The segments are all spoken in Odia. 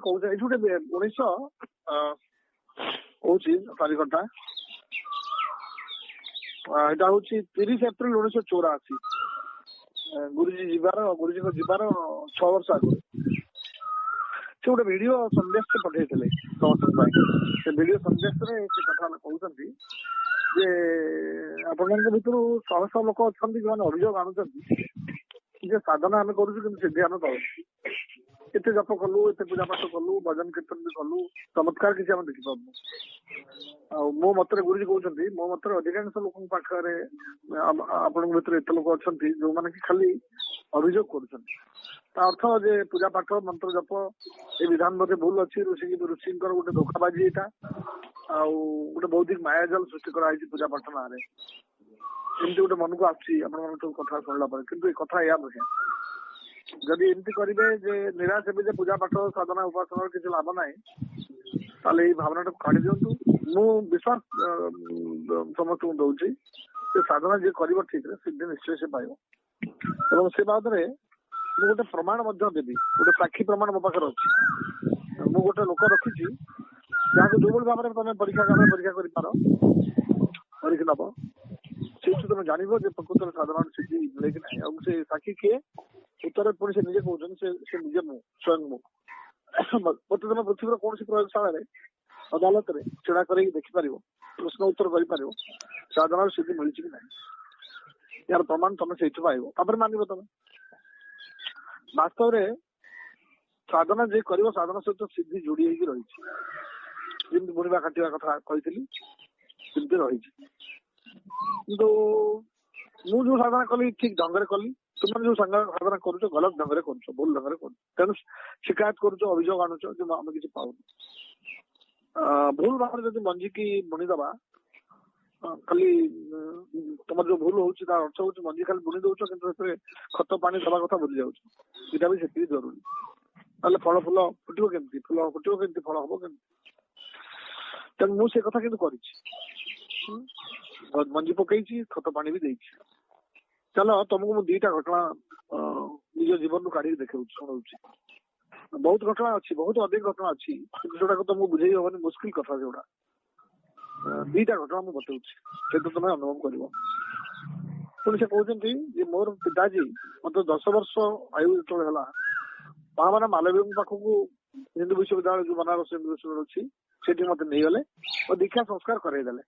କହୁଛନ୍ତି ଏଇଠି ଗୋଟେ 1900 କହୁଛି ତାରିଖଟା, ଏଇଟା ହଉଛି 30 ଏପ୍ରିଲ 1984, ଗୁରୁଜୀଙ୍କ ଯିବାର 6 ବର୍ଷ ଆଗରୁ ସେ ଗୋଟେ ଭିଡିଓ ସନ୍ଦେଶ ପଠେଇଥିଲେ ସମସ୍ତଙ୍କ ପାଇଁ। ସେ ଭିଡିଓ ସନ୍ଦେଶରେ ସେ କଥା କହୁଛନ୍ତି ଯେ ଆପଣଙ୍କ ଭିତରୁ ଶହ ଶହ ଲୋକ ଅଛନ୍ତି ଯୋଉମାନେ ଅଭିଯୋଗ ଆଣୁଛନ୍ତି ଯେ ସାଧନା ଆମେ କରୁଛୁ କିନ୍ତୁ ସିଦ୍ଧି ଆମେ ପାଉନୁ, ଏତେ ଜପ କଲୁ, ଏତେ ପୂଜା ପାଠ କଲୁ, ଭଜନ କୀର୍ତ୍ତନ ବି କଲୁ, ଚମତ୍କାର କିଛି ଆମେ ଦେଖିପାରୁନୁ। ଆଉ ମୋ ମତରେ ଗୁରୁଜୀ କହୁଛନ୍ତି, ମୋ ମତରେ ଅଧିକାଂଶ ଲୋକଙ୍କ ପାଖରେ ଆପଣଙ୍କ ଭିତରେ ଏତେ ଲୋକ ଅଛନ୍ତି ଯୋଉମାନେ କି ଖାଲି ଅଭିଯୋଗ କରୁଛନ୍ତି। ତା ଅର୍ଥ ଯେ ପୂଜା ପାଠ, ମନ୍ତ୍ର ଜପ ଏ ବିଧାନ ବୋଧେ ଭୁଲ ଅଛି, ଋଷିଙ୍କର ଗୋଟେ ଧୋକାବାଜି ଏଇଟା, ଆଉ ଗୋଟେ ବୌଦ୍ଧିକ ମାୟାଜାଲ ସୃଷ୍ଟି କରାହେଇଛି ପୂଜା ପାଠ ନାଁରେ, ଏମିତି ଗୋଟେ ମନକୁ ଆସୁଛି ଆପଣମାନଙ୍କ କଥା ଶୁଣିଲା ପରେ। କିନ୍ତୁ ଏ କଥା ଏଇଆ ନୁହେଁ। ଯଦି ଏମିତି କରିବେ ଯେ ନିରାଶ ହେବେ ଯେ ପୂଜା ପାଠ ସାଧନା ଉପାସନାର କିଛି ଲାଭ ନାହିଁ, ତାହେଲେ ଏଇ ଭାବନାଟାକୁ କାଢି ଦିଅନ୍ତୁ। ମୁଁ ବିଶ୍ୱାସ ସମସ୍ତଙ୍କୁ ଦଉଛି ଯେ ସାଧନା ଯିଏ କରିବ ଠିକରେ ସିଦ୍ଧି ନିଶ୍ଚୟ ସେ ପାଇବ। ଏବଂ ସେ ବାବଦରେ ମୁଁ ଗୋଟେ ପ୍ରମାଣ ମଧ୍ୟ ଦେବି, ଗୋଟେ ସାକ୍ଷୀ ପ୍ରମାଣ ମୋ ପାଖରେ ଅଛି। ମୁଁ ଗୋଟେ ଲୋକ ରଖିଛି ଯାହାକୁ ଯୋଉଭଳି ଭାବରେ ତମେ ପରୀକ୍ଷାଗାରରେ ପରୀକ୍ଷା କରିପାର, ପରୀକ୍ଷା ନବ, ସେଇଠୁ ତମେ ଜାଣିବ ଯେ ପ୍ରକୃତରେ ସାଧନାର ସିଦ୍ଧି ମିଳେ କି ନାହିଁ। ଆଉ ସେ ସାକ୍ଷୀ କିଏ, ଉତ୍ତରରେ ପୁଣି ସେ ନିଜେ କହୁଛନ୍ତି ସେ ନିଜେ ମୁଁ, ସ୍ୱୟଂ ମୁଁ। ମତେ ତମେ ପୃଥିବୀର କୌଣସି ପ୍ରୟୋଗଶାଳାରେ, ଅଦାଲତରେ ଛିଡା କରେଇକି ଦେଖିପାରିବ, ପ୍ରଶ୍ନ ଉତ୍ତର କରିପାରିବ ସାଧନାର ସିଦ୍ଧି ମିଳିଛି କି ନାହିଁ। ଏହାର ପ୍ରମାଣ ତମେ ସେଇଠୁ ପାଇବ, ତାପରେ ମାନିବ ତମେ। ବାସ୍ତବରେ ସାଧନା ଯିଏ କରିବ, ସାଧନା ସହିତ ସିଦ୍ଧି ଯୋଡି ହେଇକି ରହିଛି। ଯେମିତି ବୁଣିବା କାଟିବା କଥା କହିଥିଲି ସେମିତି ରହିଛି। କିନ୍ତୁ ମୁଁ ଯୋଉ ସାଧନା କଲି ଠିକ ଢଙ୍ଗରେ କଲି, ତୁମେ ଯୋଉ ସାଧନା କରୁଛ ଗଲତ ଢଙ୍ଗରେ କରୁଛ, ଭୁଲ ଢଙ୍ଗରେ କରୁଛ, ତେଣୁ ଶିକାୟତ କରୁଛ, ଅଭିଯୋଗ ଆଣୁଛ ଯେ ଆମେ କିଛି ପାଉନୁ। ଭୁଲ ଭାବରେ ଯଦି ମଞ୍ଜିକି ବୁଣିଦବା, ଖାଲି ତମର ଯୋଉ ଭୁଲ ହଉଛି ତାର ଅର୍ଥ ହଉଛି ମଞ୍ଜି ଖାଲି ବୁଣି ଦଉଛ, କିନ୍ତୁ ସେଥିରେ ଖତ ପାଣି ଦବା କଥା ଭୁଲି ଯାଉଛ। ଏଇଟା ବି ସେତିକି ଜରୁରୀ। ନହେଲେ ଫଳ ଫୁଲ ଫୁଟିବ କେମିତି, ଫୁଲ ଫୁଟିବ କେମିତି, ଫଳ ହବ କେମିତି? ତେଣୁ ମୁଁ ସେ କଥା କିନ୍ତୁ କରିଛି, ମଞ୍ଜି ପକେଇଛି, ଖତ ପାଣି ବି ଦେଇଛି। ଚାଲ ତମକୁ ମୁଁ ଦିଟା ଘଟଣା ନିଜ ଜୀବନରୁ କାଢିକି ଦେଖଉଛି, ଶୁଣଉଛି। ବହୁତ ଘଟଣା ଅଛି, ବହୁତ ଅଧିକ ଘଟଣା ଅଛି, କିନ୍ତୁ ସେଗୁଡାକ ତମକୁ ବୁଝେଇ ହବନି, ମୁସ୍କିଲ କଥା ସେଗୁଡା। ଦିଟା ଘଟଣା ମୁଁ ବତଉଛି, ସେଇଟା ତମେ ଅନୁଭବ କରିବ। ପୁଣି ସେ କହୁଛନ୍ତି ଯେ ମୋର ପିତାଜୀ ମତେ 10 ବର୍ଷ ଆୟୁ ଯେତେବେଳେ ହେଲା, ମହାମାନା ମାଲବୀୟଙ୍କ ପାଖକୁ ହିନ୍ଦୁ ବିଶ୍ୱବିଦ୍ୟାଳୟ ଯୋଉ ବନାରସ ହିନ୍ଦୁ ବିଶ୍ୱବିଦ୍ୟାଳୟ ଅଛି ସେଠି ମତେ ନେଇଗଲେ ଓ ଦୀକ୍ଷା ସଂସ୍କାର କରେଇଦେଲେ।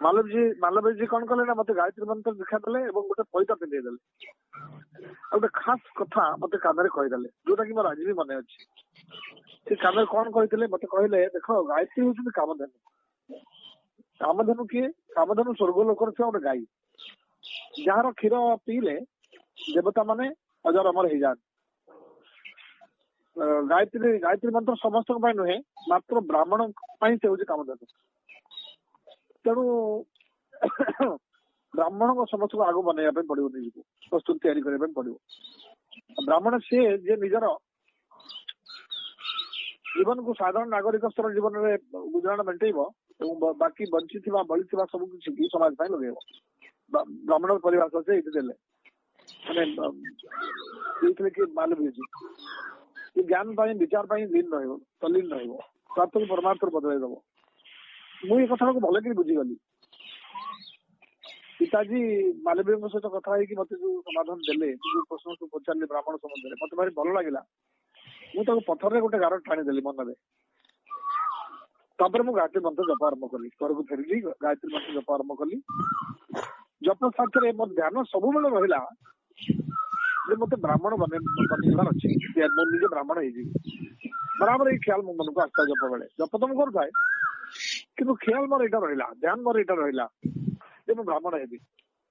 ମାଲବୀୟଜୀ କଣ କଲେ ନା ମତେ ଗାୟତ୍ରୀ ମନ୍ତ୍ର ଦୀକ୍ଷା ଦେଲେ ଏବଂ ଗୋଟେ ପଇତା ପିନ୍ଧେଇ ଦେଲେ। ଆଉ ଗୋଟେ ଖାସ କଥା ମତେ କାନରେ କହିଦେଲେ, ଯୋଉଟା କି ମୋର ଆଜି ବି ମନେ ଅଛି। ସେ କାନରେ କଣ କହିଥିଲେ ମତେ କହିଲେ, ଦେଖ ଗାୟତ୍ରୀ ହଉଛନ୍ତି କାମଧେନୁ। କାମଧେନୁ କିଏ? କାମଧେନୁ ସ୍ୱର୍ଗ ଲୋକର ଥିବା ଗୋଟେ ଗାଈ, ଯାହାର କ୍ଷୀର ପିଇଲେ ଦେବତା ମାନେ ଅଜର ଅମର ହେଇଯାଆନ୍ତି। ଗାୟତ୍ରୀ ମନ୍ତ୍ର ସମସ୍ତଙ୍କ ପାଇଁ ନୁହେଁ, ମାତ୍ର ବ୍ରାହ୍ମଣ ପାଇଁ ସେ ହଉଛି କାମଧେନୁ। ତେଣୁ ବ୍ରାହ୍ମଣଙ୍କ ସମସ୍ତଙ୍କୁ ଆଗ ବନେଇବା ପାଇଁ ପଡିବ, ନିଜକୁ ପ୍ରସ୍ତୁତ ତିଆରି କରିବା ପାଇଁ ପଡିବ। ବ୍ରାହ୍ମଣ ସିଏ ଯିଏ ନିଜର ଜୀବନକୁ ସାଧାରଣ ନାଗରିକ ସ୍ତର ଜୀବନରେ ଗୁଜୁରାଣ ମେଣ୍ଟେଇବ ଏବଂ ବାକି ବଞ୍ଚିଥିବା ବଳିଥିବା ସବୁ କିଛି ସମାଜ ପାଇଁ ଲଗେଇବ। ବ୍ରାହ୍ମଣର ପରିଭାଷା ସେ ଏଇଠି ଦେଲେ, ମାନେ ଦେଇଥିଲେ କି ମାଲବୀୟଜୀ ଜ୍ଞାନ ପାଇଁ ବିଚାର ପାଇଁ ଲୀନ ରହିବ, ତଲ୍ଲୀନ ରହିବ, ସ୍ୱାର୍ଥକୁ ପରମାର୍ଥରୁ ବଦଳେଇ ଦବ। ମୁଁ ଏ କଥାଟାକୁ ଭଲ କରି ବୁଝିଗଲି। ପିତାଜୀ ମାଲବୀୟଙ୍କ ସହିତ କଥା ହେଇକି ମତେ ଯୋଉ ସମାଧାନ ଦେଲେ, ଯୋଉ ପ୍ରଶ୍ନ ସବୁ ପଚାରିଲେ ବ୍ରାହ୍ମଣ ସମ୍ବନ୍ଧରେ, ମତେ ଭାରି ଭଲ ଲାଗିଲା। ମୁଁ ତାକୁ ପଥରରେ ଗୋଟେ ଗାର ଟାଣିଦେଲି ମନରେ। ତାପରେ ମୁଁ ଗାୟତ୍ରୀ ମନ୍ତ୍ର ଜପ ଆରମ୍ଭ କଲି। ଘରକୁ ଫେରିଲି, ଗାୟତ୍ରୀ ମନ୍ତ୍ର ଜପ ଆରମ୍ଭ କଲି। ଜପ ସାଥିରେ ମୋ ଧ୍ୟାନ ସବୁବେଳେ ରହିଲା ଯେ ମତେ ବ୍ରାହ୍ମଣ ବନେଇବାର ଅଛି, ମୁଁ ନିଜେ ବ୍ରାହ୍ମଣ ହେଇଯିବି। ବରାବର ଏଇ ଖିଆଲ ମୋ ମନକୁ ଆସିଥାଏ ଜପ ବେଳେ। ଜପ ତ ମୁଁ କରୁଥାଏ, କିନ୍ତୁ ଖିଆଲ ମୋର ଏଇଟା ରହିଲା, ଧ୍ୟାନ ମୋର ଏଇଟା ରହିଲା ଯେ ମୁଁ ବ୍ରାହ୍ମଣ ହେବି।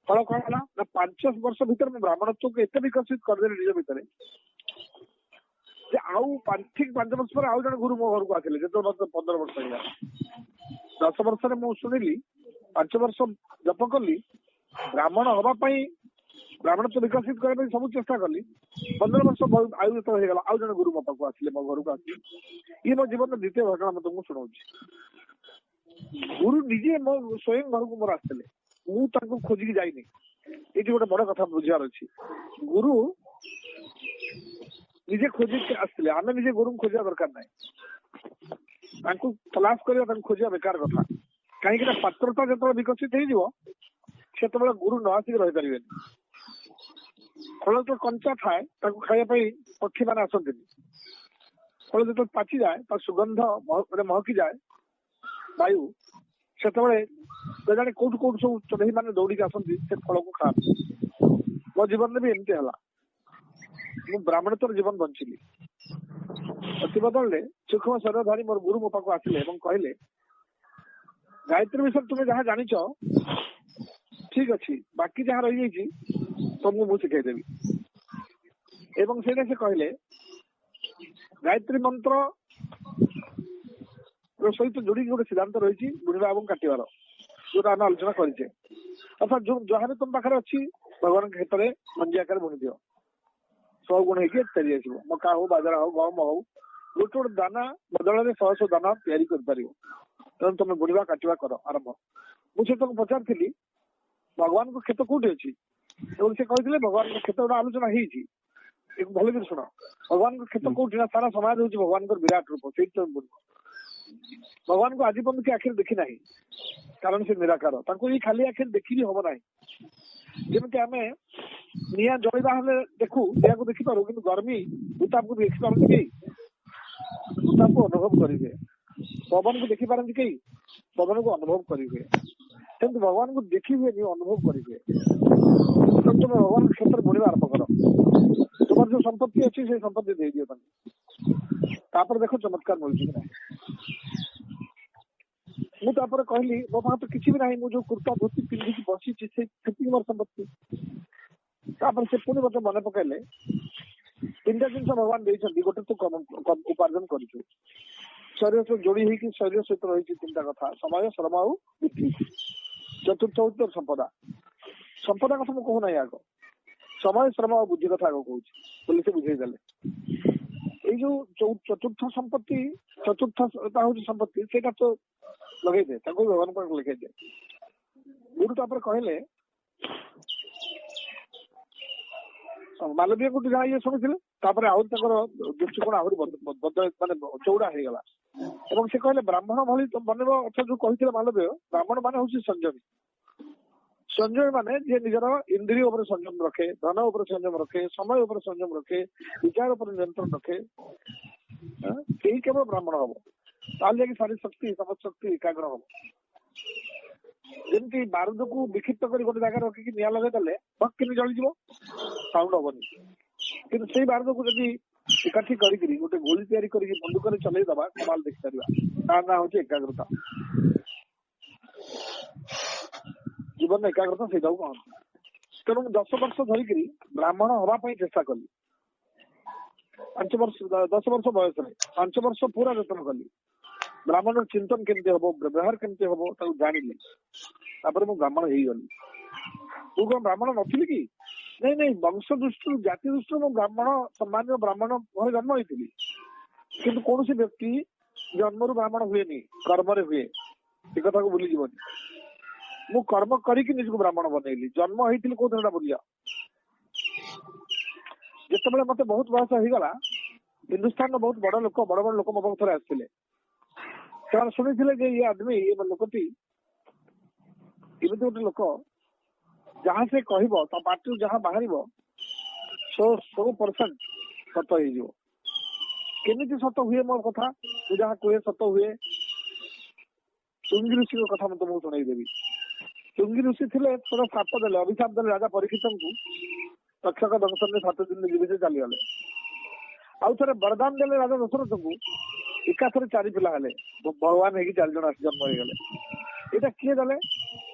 ଫଳ କଣ ହେଲା ନା 5 ବର୍ଷ ଭିତରେ ମୁଁ ବ୍ରାହ୍ମଣତ୍ୱକୁ ଏତେ ବିକଶିତ କରିଦେଲି ନିଜ ଭିତରେ ଯେ ଆଉ ଠିକ 5 ବର୍ଷ ପରେ ଆଉ ଜଣେ ଗୁରୁ ମୋ ଘରକୁ ଆସିଲେ, ଯେତେବେଳେ ମତେ 15 ବର୍ଷ ହେଇଗଲା। 10 ବର୍ଷରେ ମୁଁ ଶୁଣିଲି, 5 ବର୍ଷ ଜପ କଲି, ବ୍ରାହ୍ମଣ ହବା ପାଇଁ, ବ୍ରାହ୍ମଣତ୍ୱ ବିକଶିତ କରିବା ପାଇଁ ସବୁ ଚେଷ୍ଟା କଲି। 15 ବର୍ଷ ଆୟୁ ଯେତେବେଳେ ହେଇଗଲା, ଆଉ ଜଣେ ଗୁରୁ ମୋ ପାଖକୁ ଆସିଲେ, ମୋ ଘରକୁ ଆସିଲେ। ଇଏ ମୋ ଜୀବନର ଦ୍ୱିତୀୟ ଘଟଣା ମୁଁ ତମକୁ ଶୁଣଉଛି। ଗୁରୁ ନିଜେ ମୋ ସ୍ୱୟଂ ଘରକୁ ମୋର ଆସିଥିଲେ, ମୁଁ ତାଙ୍କୁ ଖୋଜିକି ଯାଇନି। ଏଇଠି ଗୋଟେ ବଡ କଥା ବୁଝିବାର ଅଛି। ଗୁରୁ ନିଜେ ଖୋଜିକି ଆସିଥିଲେ। ଆମେ ନିଜେ ଗୁରୁଙ୍କୁ ଖୋଜିବା ଦରକାର ନାହିଁ, ତାଙ୍କୁ ତଲାସ କରିବା, ତାଙ୍କୁ ଖୋଜିବା ବେକାର କଥା। କାହିଁକି ନା ପାତ୍ରତା ଯେତେବେଳେ ବିକଶିତ ହେଇଯିବ ସେତେବେଳେ ଗୁରୁ ନ ଆସିକି ରହିପାରିବେନି। ଫଳ ଯେତେବେଳେ କଞ୍ଚା ଥାଏ ତାକୁ ଖାଇବା ପାଇଁ ପକ୍ଷୀ ମାନେ ଆସନ୍ତିନି। ଫଳ ଯେତେବେଳେ ପାଚିଯାଏ ତା ସୁଗନ୍ଧ ମାନେ ମହକି ଯାଏ ବାୟୁ, ସେତେବେଳେ କେଜାଣି କୋଉଠୁ କୋଉଠୁ ସବୁ ଚଢେଇ ମାନେ ଦୌଡିକି ଆସନ୍ତି, ସେ ଫଳକୁ ଖାଆନ୍ତି। ମୋ ଜୀବନରେ ବି ଏମିତି ହେଲା। ମୁଁ ବ୍ରାହ୍ମଣତ୍ୱର ଜୀବନ ବଞ୍ଚିଲି। ପ୍ରତିବଦଳରେ ସୂକ୍ଷ୍ମ ଶରୀର ଧରି ମୋର ଗୁରୁ ମୋ ପାଖକୁ ଆସିଲେ ଏବଂ କହିଲେ, ଗାୟତ୍ରୀ ବିଷୟରେ ତୁମେ ଯାହା ଜାଣିଛ ଠିକ ଅଛି, ବାକି ଯାହା ରହିଯାଇଛି ତମକୁ ମୁଁ ଶିଖେଇଦେବି। ଏବଂ ସେଇଟା ସେ କହିଲେ, ଗାୟତ୍ରୀ ମନ୍ତ୍ର ସହିତ ଯୋଡିକି ଗୋଟେ ସିଦ୍ଧାନ୍ତ ରହିଛି ବୁଣିବା ଏବଂ କାଟିବାର, ଯୋଉଟା ଆମେ ଆଲୋଚନା କରିଛେ। ଅର୍ଥାତ୍ ଯୋଉ ଯାହା ବି ତମ ପାଖରେ ଅଛି ଭଗବାନଙ୍କ କ୍ଷେତରେ ମଞ୍ଜି ଆକାରରେ ବୁଣି ଦିଅ, 100 ଗୁଣ ହେଇକି ଫେରି ଆସିବ। ମକା ହଉ, ବାଜରା ହଉ, ଗହମ ହଉ, ଗୋଟେ ଗୋଟେ ଦାନା ବଦଳରେ ଶହ ଶହ ଦାନା ତିଆରି କରିପାରିବ। ତେଣୁ ତମେ ବୁଣିବା କାଟିବା କର ଆରମ୍ଭ। ମୁଁ ସେ ତାଙ୍କୁ ପଚାରିଥିଲି ଭଗବାନଙ୍କ କ୍ଷେତ କୋଉଠି ଅଛି, ଏବଂ ସେ କହିଥିଲେ ଭଗବାନଙ୍କ କ୍ଷେତ ଗୋଟେ ଆଲୋଚନା ହେଇଛି, ଭଲ କରି ଶୁଣ। ଭଗବାନଙ୍କ କ୍ଷେତ କୋଉଠି ନା ସାରା ସମାଜ ହଉଛି ଭଗବାନଙ୍କର ବିରାଟ ରୂପ, ସେଇଠି ତମେ ବୁଣିବ। ଭଗବାନଙ୍କୁ ଆଜି ପର୍ଯ୍ୟନ୍ତ କିଏ ଆଖିରେ ଦେଖି ନାହିଁ, କାରଣ ସେ ନିରାକାର, ତାଙ୍କୁ ଏଇ ଖାଲି ଆଖିରେ ଦେଖିବି ହବ ନାହିଁ। ଯେମିତି ଆମେ ନିଆଁ ଜଳିବା ହେଲେ ଦେଖୁ, ନିଆଁକୁ ଦେଖିପାରୁ, କିନ୍ତୁ ଗରମୀ ଉତ୍ତାପକୁ ଦେଖିପାରନ୍ତି କେହି? ଉତ୍ତାପକୁ ଅନୁଭବ କରିବେ। ପବନକୁ ଦେଖିପାରନ୍ତି କେହି? ପବନକୁ ଅନୁଭବ କରିହୁଏ। ସେମିତି ଭଗବାନଙ୍କୁ ଦେଖି ହୁଏନି, ଅନୁଭବ କରିହୁଏ। ତେଣୁ ତୁମେ ଭଗବାନଙ୍କ କ୍ଷେତ୍ରରେ ବୁଣିବା ଆରମ୍ଭ କର। ତୁମର ଯୋଉ ସମ୍ପତ୍ତି ଅଛି ସେଇ ସମ୍ପତ୍ତି ଦେଇଦିଅ ତାଙ୍କୁ, ତାପରେ ଦେଖ ଚମତ୍କାର ମିଳୁଛି କି ନାହିଁ। ମୁଁ ତାପରେ କହିଲି ମୋ ପାଖରେ ତ କିଛି ବି ନାହିଁ, ମୁଁ ଯୋଉ କୁର୍ତ୍ତା ଧୋତି ପିନ୍ଧିକି ବସିଛି ସେତିକି ମୋର ସମ୍ପତ୍ତି। ତାପରେ ସେ ପୁଣି ମତେ ମନେ ପକେଇଲେ ତିନିଟା ଜିନିଷ ଭଗବାନ ଦେଇଛନ୍ତି। ଗୋଟେ ତୁ ଉପାର୍ଜନ କରିଛୁ, ଶରୀର ସହିତ ଯୋଡି ହେଇକି ଶରୀର ସହିତ ରହିଛି ତିନିଟା କଥା, ସମୟ, ଶ୍ରମ ଆଉ ବୁଦ୍ଧି। ଚତୁର୍ଥ ହଉଛି ତୋର ସମ୍ପଦା। ସମ୍ପଦା କଥା ମୁଁ କହୁନାହିଁ, ଆଗ ସମୟ, ଶ୍ରମ ଆଉ ବୁଦ୍ଧି କଥା ଆଗ କହୁଛି ବୋଲି ସେ ବୁଝେଇଦେଲେ। ଏଇ ଯୋଉ ଚତୁର୍ଥ ସମ୍ପତ୍ତି, ଚତୁର୍ଥଟା ହଉଛି ସମ୍ପତ୍ତି, ସେଇଟା ତ ଲଗେଇଦେ, ତାକୁ ଭଗବାନଙ୍କ ପାଖକୁ ଲେଖେଇଦେ। ଗୁରୁ ତାପରେ କହିଲେ, ମାଲବୀୟଙ୍କୁ ଯାହା ଇଏ ଶୁଣିଥିଲେ, ତାପରେ ଆହୁରି ତାଙ୍କର ଦୃଷ୍ଟିକୋଣ ଆହୁରି ମାନେ ଚଉଡା ହେଇଗଲା। ଏବଂ ସେ କହିଲେ ବ୍ରାହ୍ମଣ ଭଳି ବନେଇବ, ଅର୍ଥାତ୍ ଯୋଉ କହିଥିଲେ ମାଲବୀୟ, ବ୍ରାହ୍ମଣ ମାନେ ହଉଛି ସଂଯମୀ। ସଂଯମୀ ମାନେ ଯିଏ ନିଜର ଇନ୍ଦ୍ରିୟ ଉପରେ ସଂଯମ ରଖେ, ଧନ ଉପରେ ସଂଯମ ରଖେ, ସମୟ ଉପରେ ସଂଯମ ରଖେ, ବିଚାର ଉପରେ ନିୟନ୍ତ୍ରଣ ରଖେ, କେହି କେବଳ ବ୍ରାହ୍ମଣ ହବ, ତାହେଲେ ଯାଇକି ଶାରୀରିକ ଶକ୍ତି, ସମସ୍ତ ଶକ୍ତି ଏକାଗ୍ର ହବ। ଯେମିତି ବାରୁଦକୁ ବିକ୍ଷିପ୍ତ କରି ଗୋଟେ ଜାଗାରେ ରଖିକି ନିଆଁ ଲଗେଇଦେଲେ ଭକ୍ କିନି ଜଳିଯିବ, ସାଉଣ୍ଡ ହବନି। କିନ୍ତୁ ସେଇ ବାରୁଦକୁ ଯଦି ଏକାଠି କରିକିରି ଗୋଟେ ଗୋଳି ତିଆରି କରିକି ବନ୍ଧୁକରେ ଚଲେଇଦବା, କମାଲ ଦେଖିପାରିବା। ତା ନାଁ ହଉଛି ଏକାଗ୍ରତା। ଜୀବନ ଏକାଗ୍ରତା ସେଇଟାକୁ କହନ୍ତି। ତେଣୁ ମୁଁ 10 ବର୍ଷ ଧରିକିରି ବ୍ରାହ୍ମଣ ହବା ପାଇଁ ଚେଷ୍ଟା କଲି। 5 ବର୍ଷ, 10 ବର୍ଷ ବୟସରେ 5 ବର୍ଷ ପୁରା ଯତ୍ନ କଲି। ବ୍ରାହ୍ମଣର ଚିନ୍ତନ କେମିତି ହବ, ବ୍ୟବହାର କେମିତି ହବ ତାକୁ ଜାଣିଲି। ତାପରେ ମୁଁ ବ୍ରାହ୍ମଣ ହେଇଗଲି। ମୁଁ କଣ ବ୍ରାହ୍ମଣ ନଥିଲି କି? ନାଇଁ ନାଇଁ, ବଂଶ ଦୃଷ୍ଟିରୁ, ଜାତି ଦୃଷ୍ଟିରୁ ମୁଁ ବ୍ରାହ୍ମଣ, ସମ୍ମାନୀୟ ବ୍ରାହ୍ମଣ ଘରେ ଜନ୍ମ ହେଇଥିଲି। କିନ୍ତୁ କୌଣସି ବ୍ୟକ୍ତି ଜନ୍ମରୁ ବ୍ରାହ୍ମଣ ହୁଏନି, କର୍ମରେ ହୁଏ। ଏ କଥାକୁ ଭୁଲିଯିବନି। ମୁଁ କର୍ମ କରିକି ନିଜକୁ ବ୍ରାହ୍ମଣ ବନେଇଲି। ଜନ୍ମ ହେଇଥିଲି କୋଉଦିନ ଟା ଭୁଲିଯାଅ। ଯେତେବେଳେ ମତେ ବହୁତ ବୟସ ହେଇଗଲା, ହିନ୍ଦୁସ୍ଥାନର ବହୁତ ବଡ ଲୋକ, ବଡ ବଡ ଲୋକ ମୋ ପାଖକୁ ଥରେ ଆସିଥିଲେ। ସେମାନେ ଶୁଣିଥିଲେ ଯେ ଇଏ ଆଦମୀ, ଇଏ ଲୋକଟି ଏମିତି ଗୋଟେ ଲୋକ, ଯାହା ସେ କହିବ ତା ପାଟିରୁ ଯାହା ବାହାରିବ 100% ସତ ହେଇଯିବ। କେମିତି ସତ ହୁଏ ମୋ କଥା? ମୁଁ ଯାହା କୁହେ ସତ ହୁଏ। ଚୁଙ୍ଗି ଋଷିଙ୍କ କଥା ମୁଁ ତମକୁ ଶୁଣେଇଦେବି। ଚୁଙ୍ଗି ଋଷି ଥିଲେ, ଥରେ ସାପ ଦେଲେ, ଅଭିଶାପ ଦେଲେ ରାଜା ପରୀକ୍ଷିତଙ୍କୁ, ତକ୍ଷକ ଦଂଶନରେ 7 ଦିନ ଯିବେ ସେ ଚାଲିଗଲେ। ଆଉ ଥରେ ବରଦାନ ଦେଲେ ରାଜା ଦଶରଥଙ୍କୁ, ଏକାଥରେ 4 ପିଲା ହେଲେ, ଭଗବାନ ହେଇକି 4 ଜଣ ଆସି ଜନ୍ମ ହେଇଗଲେ। ଏଇଟା କିଏ ଦେଲେ?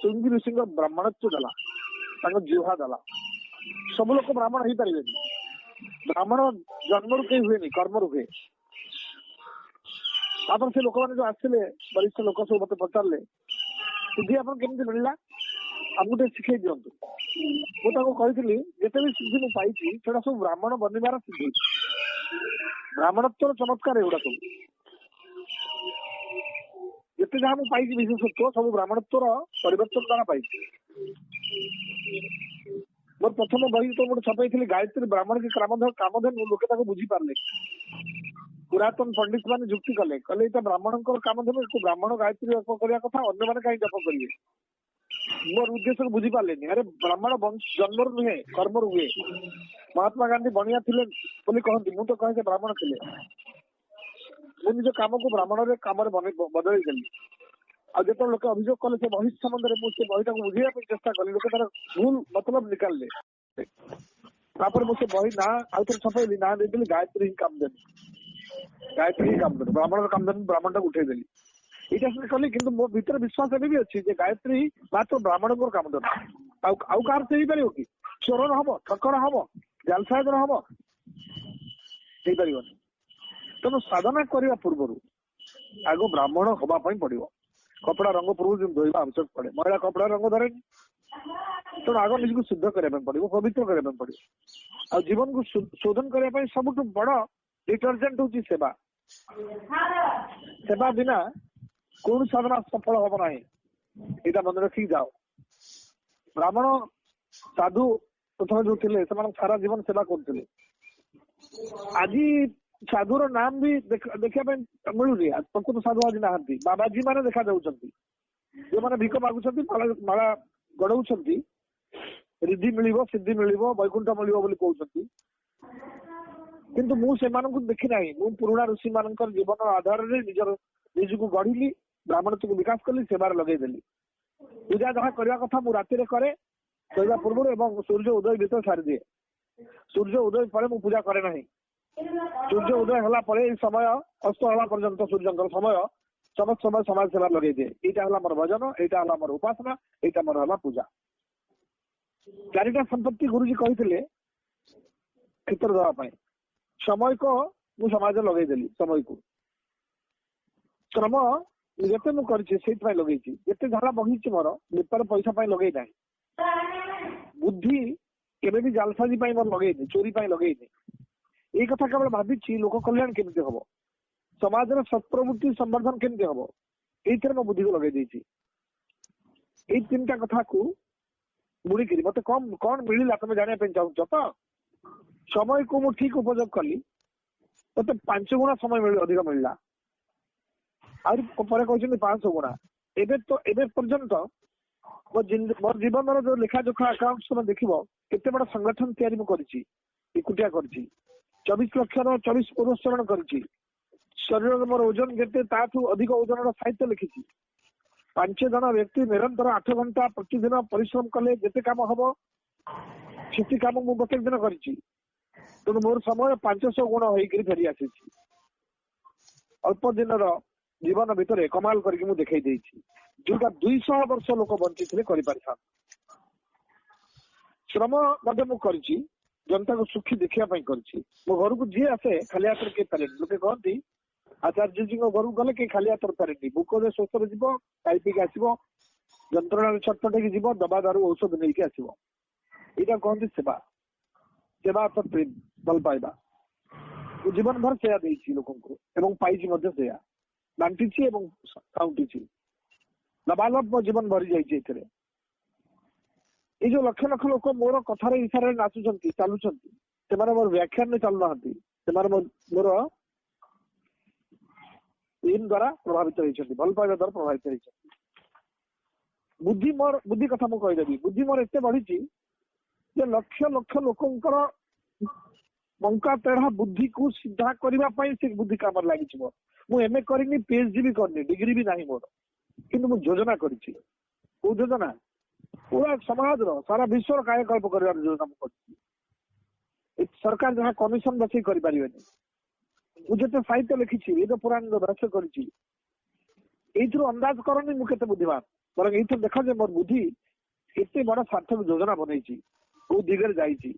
ଚୁଙ୍ଗି ଋଷିଙ୍କ ବ୍ରାହ୍ମଣତ୍ୱ ଦେଲା, ତାଙ୍କ ଜିହ୍ୱା ଦେଲା। ସବୁ ଲୋକ ବ୍ରାହ୍ମଣ ହେଇପାରିବେନି। ବ୍ରାହ୍ମଣ ଜନ୍ମରୁ କେହି ହୁଏନି, କର୍ମରୁ ହୁଏ। ତାପରେ ସେ ଲୋକମାନେ ଯୋଉ ଆସିଲେ, ବରିଷ୍ଠ ଲୋକ ସବୁ ମତେ ପଚାରିଲେ, ସିଦ୍ଧି ଆପଣ କେମିତି ମିଳିଲା, ଆମକୁ ଟିକେ ଶିଖେଇ ଦିଅନ୍ତୁ। ମୁଁ ତାଙ୍କୁ କହିଥିଲି ଯେତେ ବି ସିଦ୍ଧି ମୁଁ ପାଇଛି ସେଟା ସବୁ ବ୍ରାହ୍ମଣ ବନିବାର ସିଦ୍ଧି, ବ୍ରାହ୍ମଣତ୍ୱର ଚମତ୍କାର ଏଗୁଡା ସବୁ। ଯେତେ ଯାହା ମୁଁ ପାଇଛି ବିଶେଷତ୍ୱ ସବୁ ବ୍ରାହ୍ମଣତ୍ୱର ପରିବର୍ତ୍ତନ ଦ୍ୱାରା ପାଇଛି। ମୋର ପ୍ରଥମ ବହି ଯେତେବେଳେ ଗୋଟେ ଛପାଇଥିଲି ଗାୟତ୍ରୀ ବ୍ରାହ୍ମଣ କି କାମଧେନୁ, ଲୋକେ ତାକୁ ବୁଝିପାରିଲେ। ପୁରାତନ ପଣ୍ଡିତ ମାନେ ଯୁକ୍ତି କଲେ, କହିଲେ ଏଇଟା ବ୍ରାହ୍ମଣଙ୍କର କାମଧେନୁ, ଏକୁ ବ୍ରାହ୍ମଣ ଗାୟତ୍ରୀ ଜପ କରିବା କଥା, ଅନ୍ୟମାନେ କାହିଁ ଜପ କରିବେ? ମୋର ଉଦ୍ଦେଶ୍ୟକୁ ବୁଝିପାରିଲେନି। ଆରେ ବ୍ରାହ୍ମଣ ଜନ୍ମରୁ ନୁହେଁ, କର୍ମରୁ ହୁଏ। ମହାତ୍ମା ଗାନ୍ଧୀ ବଣିଆ ଥିଲେ ବୋଲି କହନ୍ତି, ମୁଁ ତ କହେ ସେ ବ୍ରାହ୍ମଣ ଥିଲେ। ମୁଁ ନିଜ କାମକୁ ବ୍ରାହ୍ମଣରେ କାମରେ ବଦଳେଇ ଦେଲି। ଆଉ ଯେତେବେଳେ ଲୋକେ ଅଭିଯୋଗ କଲେ ସେ ବହି ସମ୍ବନ୍ଧରେ, ମୁଁ ସେ ବହିଟାକୁ ବୁଝେଇବା ପାଇଁ ଚେଷ୍ଟା କଲି, ଲୋକେ ତାର ଭୁଲ ମତଲବ ନିକାଲିଲେ। ତାପରେ ମୁଁ ସେ ବହି ନାଁ ଆଉ ଥରେ ଛପେଇଲି, ନାଁ ଦେଇଦେଲି ଗାୟତ୍ରୀ ହିଁ କାମଧେନୁ, ଗାୟତ୍ରୀ ହିଁ କାମଧେନୁ, ବ୍ରାହ୍ମଣର କାମଧେନୁ, ବ୍ରାହ୍ମଣଟାକୁ ଉଠେଇଦେଲି। ଏଇଟା ସିନା କଲି, କିନ୍ତୁ ମୋ ଭିତରେ ବିଶ୍ୱାସ ଏବେ ବି ଅଛି ଯେ ଗାୟତ୍ରୀ ମାତ୍ର ବ୍ରାହ୍ମଣଙ୍କର କାମଧେନୁ, ଆଉ କାହାର ସେ ହେଇପାରିବ କି? ଚୋରର ହବ, ଠକର ହବ, ଜାଲସାଜର ହବ, ହେଇପାରିବନି। ତେଣୁ ସାଧନା କରିବା ପୂର୍ବରୁ ଆଗ ବ୍ରାହ୍ମଣ ହବା ପାଇଁ ପଡିବ। କପଡା ରଙ୍ଗ ପୂର୍ବରୁ ଯେମିତି ଧୋଇବା ଆବଶ୍ୟକ ପଡେ, ମଇଳା କପଡା ରଙ୍ଗ ଧରେନି। ତେଣୁ ଆଗ ନିଜକୁ ଶୁଦ୍ଧ କରିବା ପାଇଁ ପଡିବ, ପବିତ୍ର କରିବା ପାଇଁ ପଡିବ। ଆଉ ଜୀବନକୁ ଶୋଧନ କରିବା ପାଇଁ ସବୁଠୁ ବଡ ଡିଟରଜେଣ୍ଟ ହଉଛି ସେବା। ସେବା ବିନା କୌଣସି ସାଧନା ସଫଳ ହବ ନାହିଁ, ଏଇଟା ମନେ ରଖିକି ଯାଅ। ବ୍ରାହ୍ମଣ ସାଧୁ ପ୍ରଥମେ ଯୋଉ ଥିଲେ, ସେମାନେ ସାରା ଜୀବନ ସେବା କରୁଥିଲେ। ଆଜି ସାଧୁର ନାମ ବି ଦେଖିବା ପାଇଁ ମିଳୁନି, ପ୍ରକୃତ ସାଧୁ ଆଜି ନାହାନ୍ତି। ବାବାଜୀ ମାନେ ଦେଖା ଯାଉଛନ୍ତି, ଯୋଉମାନେ ଭିକ ମାଗୁଛନ୍ତି, ମାଳା ଗଡଉଛନ୍ତି, ରିଦ୍ଧି ମିଳିବ, ସିଦ୍ଧି ମିଳିବ, ବୈକୁଣ୍ଠ ମିଳିବ ବୋଲି କହୁଛନ୍ତି। କିନ୍ତୁ ମୁଁ ସେମାନଙ୍କୁ ଦେଖି ନାହିଁ। ମୁଁ ପୁରୁଣା ଋଷି ମାନଙ୍କର ଜୀବନର ଆଧାରରେ ନିଜର ନିଜକୁ ଗଢିଲି, ବ୍ରାହ୍ମଣତ୍ୱକୁ ବିକାଶ କଲି, ସେବାରେ ଲଗେଇଦେଲି। ପୂଜା ଯାହା କରିବା କଥା ମୁଁ ରାତିରେ କରେ ଶୋଇବା ପୂର୍ବରୁ, ଏବଂ ସୂର୍ଯ୍ୟ ଉଦୟ ଭିତରେ ସାରିଦିଏ। ସୂର୍ଯ୍ୟ ଉଦୟ ପରେ ମୁଁ ପୂଜା କରେ ନାହିଁ। ସୂର୍ଯ୍ୟ ଉଦୟ ହେଲା ପରେ ଏଇ ସମୟ ଅସ୍ତ ହେଲା ପର୍ଯ୍ୟନ୍ତ ସୂର୍ଯ୍ୟଙ୍କର ସମୟ ସମସ୍ତ ସମୟ ସମାଜ ସେବା ଲଗେଇଦିଏ। ଏଇଟା ହେଲା ମୋର ଭଜନ, ଏଇଟା ହେଲା ମୋର ଉପାସନା, ଏଇଟା ମୋର ହେଲା ପୂଜା। 4ଟା ସମ୍ପତ୍ତି ଗୁରୁଜୀ କହିଥିଲେ କ୍ଷେତ୍ର ଦେବା ପାଇଁ। ସମୟକୁ ମୁଁ ସମାଜରେ ଲଗେଇଦେଲି। ସମୟକୁ ଶ୍ରମ ଯେତେ ମୁଁ କରିଛି ସେଇଥିପାଇଁ ଲଗେଇଛି, ଯେତେ ଝାଳ ବହିଛି ମୋର ବେପାର ପଇସା ପାଇଁ ଲଗେଇ ନାହିଁ। ବୁଦ୍ଧି କେବେ ବି ଜାଲସାଜି ପାଇଁ ମୋର ଲଗେଇନି, ଚୋରି ପାଇଁ ଲଗେଇନି। ଏଇ କଥା କେବଳ ଭାବିଛି ଲୋକ କଲ୍ୟାଣ କେମିତି ହବ, ସମାଜର ସତ୍ପ୍ରବୃତ୍ତି ସମ୍ବର୍ଦ୍ଧନ କେମିତି ହବ, ଏଇଥିରେ ମୋ ବୁଦ୍ଧିକୁ ଲଗେଇ ଦେଇଛି। ଏଇ 3ଟା କଥାକୁ ବୁଣିକିରି ମତେ କଣ ମିଳିଲା ତମେ ଜାଣିବା ପାଇଁ ଚାହୁଁଛ ତ? ସମୟକୁ ମୁଁ ଠିକ ଉପଯୋଗ କଲି, ମତେ 5 ଗୁଣା ସମୟ ଅଧିକ ମିଳିଲା। ଆହୁରି ପରେ କହିଛନ୍ତି 500 ଗୁଣା। ଏବେ ତ ଏବେ ପର୍ଯ୍ୟନ୍ତ ମୋ ଜୀବନର ଯୋଉ ଲେଖାଯୋଖା ଆକାଉଣ୍ଟ ତମେ ଦେଖିବ, କେତେ ବଡ ସଂଗଠନ ତିଆରି ମୁଁ କରିଛି, ଏକୁଟିଆ କରିଛି। 24 ଲକ୍ଷର 24 ପୁରସ୍କରଣ କରିଛି। ଶରୀରର ମୋର ଓଜନ ଯେତେ ତାଠୁ ଅଧିକ ଓଜନର ସାହିତ୍ୟ ଲେଖିଛି। 5 ଜଣ ବ୍ୟକ୍ତି ନିରନ୍ତର 8 ଘଣ୍ଟା ପ୍ରତିଦିନ ପରିଶ୍ରମ କଲେ ଯେତେ କାମ ହବ ସେତି କାମ ମୁଁ ପ୍ରତ୍ୟେକ ଦିନ କରିଛି। ତେଣୁ ମୋର ସମୟ 500 ଗୁଣ ହେଇକିରି ଫେରି ଆସିଛି। ଅଳ୍ପ ଦିନର ଜୀବନ ଭିତରେ କମାଲ କରିକି ମୁଁ ଦେଖେଇ ଦେଇଛି, ଯୋଉଟା 200 ବର୍ଷ ଲୋକ ବଞ୍ଚିଥିଲେ କରିପାରିଥାନ୍ତି। ଶ୍ରମ ମଧ୍ୟ ମୁଁ କରିଛି, ଜନତାକୁ ସୁଖୀ ଦେଖିବା ପାଇଁ କରିଛି। ମୋ ଘରକୁ ଯିଏ ଆସେ ଖାଲି ହାତରେ କେହି ଫେରେନି। ଲୋକେ କହନ୍ତି ଆଚାର୍ଯ୍ୟଜୀଙ୍କ ଘରକୁ ଗଲେ କେହି ଖାଲି ହାତରେ ଫେରେନି, ଭୋକରେ ଶୋଷରେ ଯିବ, ଖାଇ ପିଇକି ଆସିବ, ଯନ୍ତ୍ରଣାରେ ଛଟପଟ ହେଇକି ଯିବ, ଦବା ଦାରୁ ଔଷଧ ନେଇକି ଆସିବ। ଏଇଟା କହନ୍ତି ସେବା। ସେବା ଅର୍ଥ ପ୍ରେମ, ଭଲ ପାଇବା। ମୁଁ ଜୀବନ ଭର ସେୟା ଦେଇଛି ଲୋକଙ୍କୁ ଏବଂ ପାଇଛି ମଧ୍ୟ ସେୟା, ବାଣ୍ଟିଛି ଏବଂ ସାଉଁଟିଛି। ଲବାଲବ ମୋ ଜୀବନ ଭରି ଯାଇଛି ଏଥିରେ। ଏଇ ଯୋଉ ଲକ୍ଷ ଲକ୍ଷ ଲୋକ ମୋର କଥାରେ ଇଶାରାରେ ନାଚୁଛନ୍ତି, ଚାଲୁଛନ୍ତି, ସେମାନେ ମୋର ବ୍ୟାଖ୍ୟାନରେ ଚାଲୁନାହାନ୍ତି, ସେମାନେ ମୋର ପ୍ରେମ ଦ୍ଵାରା ପ୍ରଭାବିତ ହେଇଛନ୍ତି, ଭଲ ପାଇବା ଦ୍ଵାରା ପ୍ରଭାବିତ ହେଇଛନ୍ତି। ବୁଦ୍ଧି ମୋର, ବୁଦ୍ଧି କଥା ମୁଁ କହିଦେବି, ବୁଦ୍ଧି ମୋର ଏତେ ବଢିଛି ଯେ ଲକ୍ଷ ଲକ୍ଷ ଲୋକଙ୍କର ବଙ୍କା ତେଢା ବୁଦ୍ଧିକୁ ସିଧା କରିବା ପାଇଁ ସେ ବୁଦ୍ଧି କାମରେ ଲାଗିଛି ମୋର। ମୁଁ ଏମଏ କରିନି, ପିଏଚଡି ବି କରିନି, ଡିଗ୍ରୀ ବି ନାହିଁ ମୋର, କିନ୍ତୁ ମୁଁ ଯୋଜନା କରିଛି। କୋଉ ଯୋଜନା? ପୁରା ସମାଜର ସାରା ବିଶ୍ୱର କାୟାକଳ୍ପ କରିବାର ଯୋଜନା ମୁଁ କରିଛି। ସରକାର ଯାହା କମିଶନ ବସେଇ କରିପାରିବେନି। ମୁଁ ଯେତେ ସାହିତ୍ୟ ଲେଖିଛି, ବେଦ ପୁରାଣର ଭାଷ୍ୟ କରିଛି, ଏଇଥିରୁ ଅନ୍ଦାଜ କରନି ମୁଁ କେତେ ବୁଦ୍ଧିମାନ, ବରଂ ଏଇଥିରୁ ଦେଖ ଯେ ମୋର ବୁଦ୍ଧି କେତେ ବଡ ସାର୍ଥକ ଯୋଜନା ବନେଇଛି, କୋଉ ଦିଗରେ ଯାଇଛି।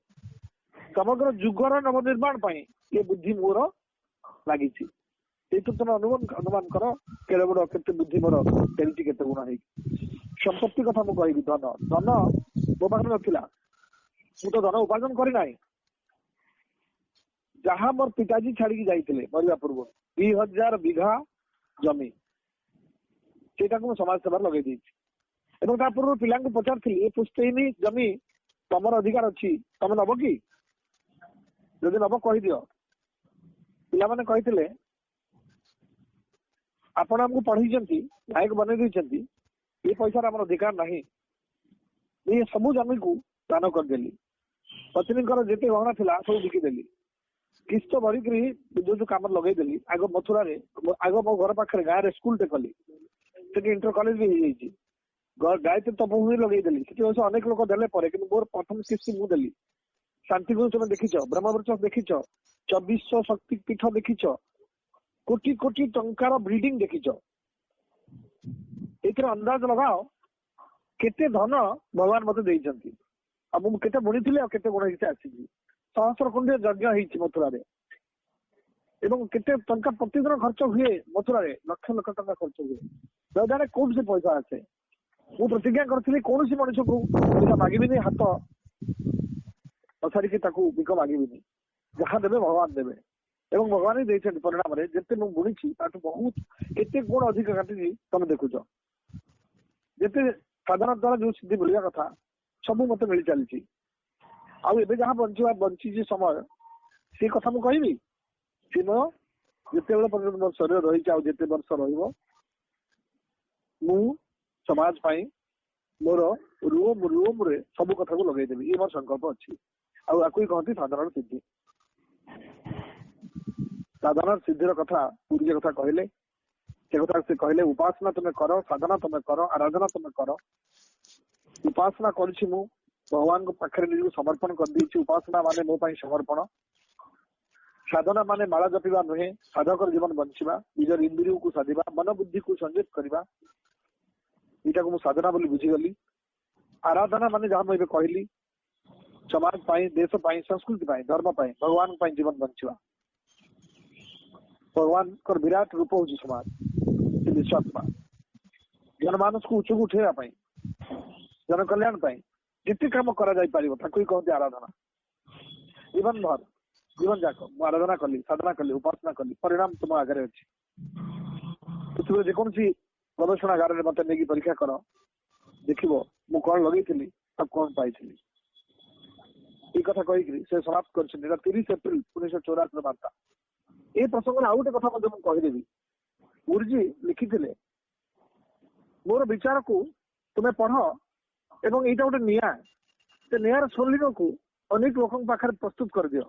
ସମଗ୍ର ଯୁଗର ନବନିର୍ମାଣ ପାଇଁ ଏ ବୁଦ୍ଧି ମୋର ଲାଗିଛି। ଏଇଥିରୁ ତମେ ଅନୁମାନ କର କେତେ ବଡ, କେତେ ବୁଦ୍ଧି ମୋର ଫେରିଛି, କେତେ ଗୁଣ ହେଇଛି। ସମ୍ପତ୍ତି କଥା ମୁଁ କହିବି, ଧନ ଧନ ମୋ ପାଖରେ ନଥିଲା, ମୁଁ ତ ଧନ ଉପାର୍ଜନ କରିନାହିଁ। ଯାହା ମୋର ପିତାଜୀ ଛାଡିକି ଯାଇଥିଲେ ମରିବା ପୂର୍ବରୁ 2000 ବିଘା ଜମି, ସେଇଟାକୁ ମୁଁ ସମାଜ ସେବାରେ ଲଗେଇ ଦେଇଛି। ଏବଂ ତା ପୂର୍ବରୁ ପିଲାଙ୍କୁ ପଚାରିଥିଲି, ଏ ପୁସ୍ତେଇନି ଜମି ତମର ଅଧିକାର ଅଛି, ତମେ ନବ କି? ଯଦି ନବ କହିଦିଅ। ପିଲାମାନେ କହିଥିଲେ ଆପଣ ଆମକୁ ପଢେଇଛନ୍ତି, ନାୟକ ବନେଇ ଦେଇଛନ୍ତି, ଏ ପଇସାର ଆମର ଅଧିକାର ନାହିଁ। ଏ ସବୁ ଜମିକୁ ଦାନ କରିଦେଲି, ପତ୍ନୀଙ୍କର ଯେତେ ଗହଣା ଥିଲା ସବୁ ବିକିଦେଲି, କିସ୍ତ ଭରିକିରି ଯୋଉ ଯୋଉ କାମରେ ଲଗେଇଦେଲି। ଆଗ ମଥୁରାରେ, ଆଗ ମୋ ଘର ପାଖରେ ଗାଁରେ ସ୍କୁଲଟେ କଲି, ସେଠି ଇଣ୍ଟର କଲେଜ ବି ହେଇଯାଇଛି। ଗାୟତ୍ରୀ ତପଭୂମି ଲଗେଇଦେଲି, ସେଠି ଅବଶ୍ୟ ଅନେକ ଲୋକ ଦେଲେ ପରେ, କିନ୍ତୁ ମୋର ପ୍ରଥମ କିସ୍ତି ମୁଁ ଦେଲି। ଶାନ୍ତିକୁଞ୍ଜ ତମେ ଦେଖିଛ, ବ୍ରହ୍ମବୃକ୍ଷ ଦେଖିଛ, 2400 ଶକ୍ତି ପୀଠ ଦେଖିଛ, କୋଟି କୋଟି ଟଙ୍କାର ବିଲ୍ଡିଂ ଦେଖିଛ। ଏଥିରେ ଅନ୍ଦାଜ ଲଗାଅ କେତେ ଧନ ଭଗବାନ ମତେ ଦେଇଛନ୍ତି, ଆଉ ମୁଁ କେତେ ବୁଣିଥିଲି ଆଉ କେତେ ଗୁଣ ହେଇଛି ଆସିଛି। ସହସ୍ର କୁଣ୍ଡିଆ ଯଜ୍ଞ ହେଇଛି ମଥୁରାରେ, ଏବଂ କେତେ ଟଙ୍କା ପ୍ରତିଦିନ ଖର୍ଚ୍ଚ ହୁଏ ମଥୁରାରେ, ଲକ୍ଷ ଲକ୍ଷ ଟଙ୍କା ଖର୍ଚ୍ଚ ହୁଏ। ଜାଣେ କୋଉଠି ସେ ପଇସା ଆସେ? ମୁଁ ପ୍ରତିଜ୍ଞା କରିଥିଲି କୌଣସି ମଣିଷକୁ ପଇସା ମାଗିବିନି, ହାତ ପଛାରିକି ତାକୁ ଭିକ ମାଗିବିନି, ଯାହା ଦେବେ ଭଗବାନ ଦେବେ। ଏବଂ ଭଗବାନ ହିଁ ଦେଇଛନ୍ତି। ପରିଣାମରେ ଯେତେ ମୁଁ ବୁଣିଛି ତାଠୁ ବହୁତ କେତେ ଗୁଣ ଅଧିକ କାଟିଛି ତମେ ଦେଖୁଛ। ଯେତେ ସାଧନା ଦ୍ଵାରା ଯୋଉ ସିଦ୍ଧି ମିଳିବା କଥା ସବୁ ମତେ ମିଳି ଚାଲିଛି। ଆଉ ଏବେ ଯାହା ବଞ୍ଚିବା ବଞ୍ଚିଛି ସମୟ, ସେ କଥା ମୁଁ କହିବି। ସେ ମୋ ଯେତେବେଳେ ପର୍ଯ୍ୟନ୍ତ ମୋ ଶରୀର ରହିଛି ଆଉ ଯେତେ ବର୍ଷ ରହିବ, ମୁଁ ସମାଜ ପାଇଁ ମୋର ରୋମ ରୋମରେ ସବୁ କଥାକୁ ଲଗେଇଦେବି, ଇଏ ମୋର ସଂକଳ୍ପ ଅଛି। ଆଉ ଆକୁ ହିଁ କହନ୍ତି ସାଧାରଣ ସିଦ୍ଧି। ସାଧନା ସିଦ୍ଧିର କଥା ଗୁରୁଜୀ କଥା କହିଲେ, ସେ କଥା ସେ କହିଲେ ଉପାସନା ତମେ କର, ସାଧନା ତମେ କର, ଆରାଧନା ତମେ କର। ଉପାସନା କରିଛି ମୁଁ, ଭଗବାନଙ୍କ ପାଖରେ ନିଜକୁ ସମର୍ପଣ କରିଦେଇଛି। ଉପାସନା ମାନେ ମୋ ପାଇଁ ସମର୍ପଣ। ସାଧନା ମାନେ ମାଳା ଜପିବା ନୁହେଁ, ସାଧକର ଜୀବନ ବଞ୍ଚିବା, ନିଜର ଇନ୍ଦ୍ରିୟକୁ ସାଧିବା, ମନ ବୁଦ୍ଧିକୁ ସଂଯୋଗ କରିବା, ଏଇଟାକୁ ମୁଁ ସାଧନା ବୋଲି ବୁଝିଗଲି। ଆରାଧନା ମାନେ ଯାହା ମୁଁ ଏବେ କହିଲି, ସମାଜ ପାଇଁ, ଦେଶ ପାଇଁ, ସଂସ୍କୃତି ପାଇଁ, ଧର୍ମ ପାଇଁ, ଭଗବାନଙ୍କ ପାଇଁ ଜୀବନ ବଞ୍ଚିବା। ଭଗବାନଙ୍କର ବିରାଟ ରୂପ ହଉଛି ସମାଜ, ସେ ବିଶ୍ୱାତ୍ମା। ଜନମାନସକୁ ଉଚ୍ଚକୁ ଉଠେଇବା ପାଇଁ, ଜନକଲ୍ୟାଣ ପାଇଁ ଯେତେ କାମ କରାଯାଇ ପାରିବ ତାକୁ ହିଁ କହନ୍ତି ଆରାଧନା। ଜୀବନ ଭର, ଜୀବନ ଯାକ ମୁଁ ଆରାଧନା କଲି, ସାଧନା କଲି, ଉପାସନା କଲି, ପରିଣାମ ତୁମ ଆଗରେ ଅଛି। ପୃଥିବୀର ଯେକୌଣସି ଗବେଷଣାଗାରରେ ମତେ ନେଇକି ପରୀକ୍ଷା କର, ଦେଖିବ ମୁଁ କଣ ଲଗେଇଥିଲି ଆଉ କଣ ପାଇଥିଲି। ଏଇ କଥା କହିକିରି ସେ ସମାପ୍ତ କରିଛନ୍ତି। ଏଇଟା 30 ଏପ୍ରିଲ 1984 ବାର୍ତ୍ତା। ଏ ପ୍ରସଙ୍ଗରେ ଆଉ ଗୋଟେ କଥା ମଧ୍ୟ ମୁଁ କହିଦେବି। ଗୁରୁଜୀ ଲେଖିଥିଲେ, ମୋର ବିଚାରକୁ ତୁମେ ପଢ ଏବଂ ଏଇଟା ଗୋଟେ ନିଆଁ, ସେ ନିଆଁର ସ୍ଫୁଲିଙ୍ଗକୁ ଅନେକ ଲୋକଙ୍କ ପାଖରେ ପ୍ରସ୍ତୁତ କରିଦିଅ।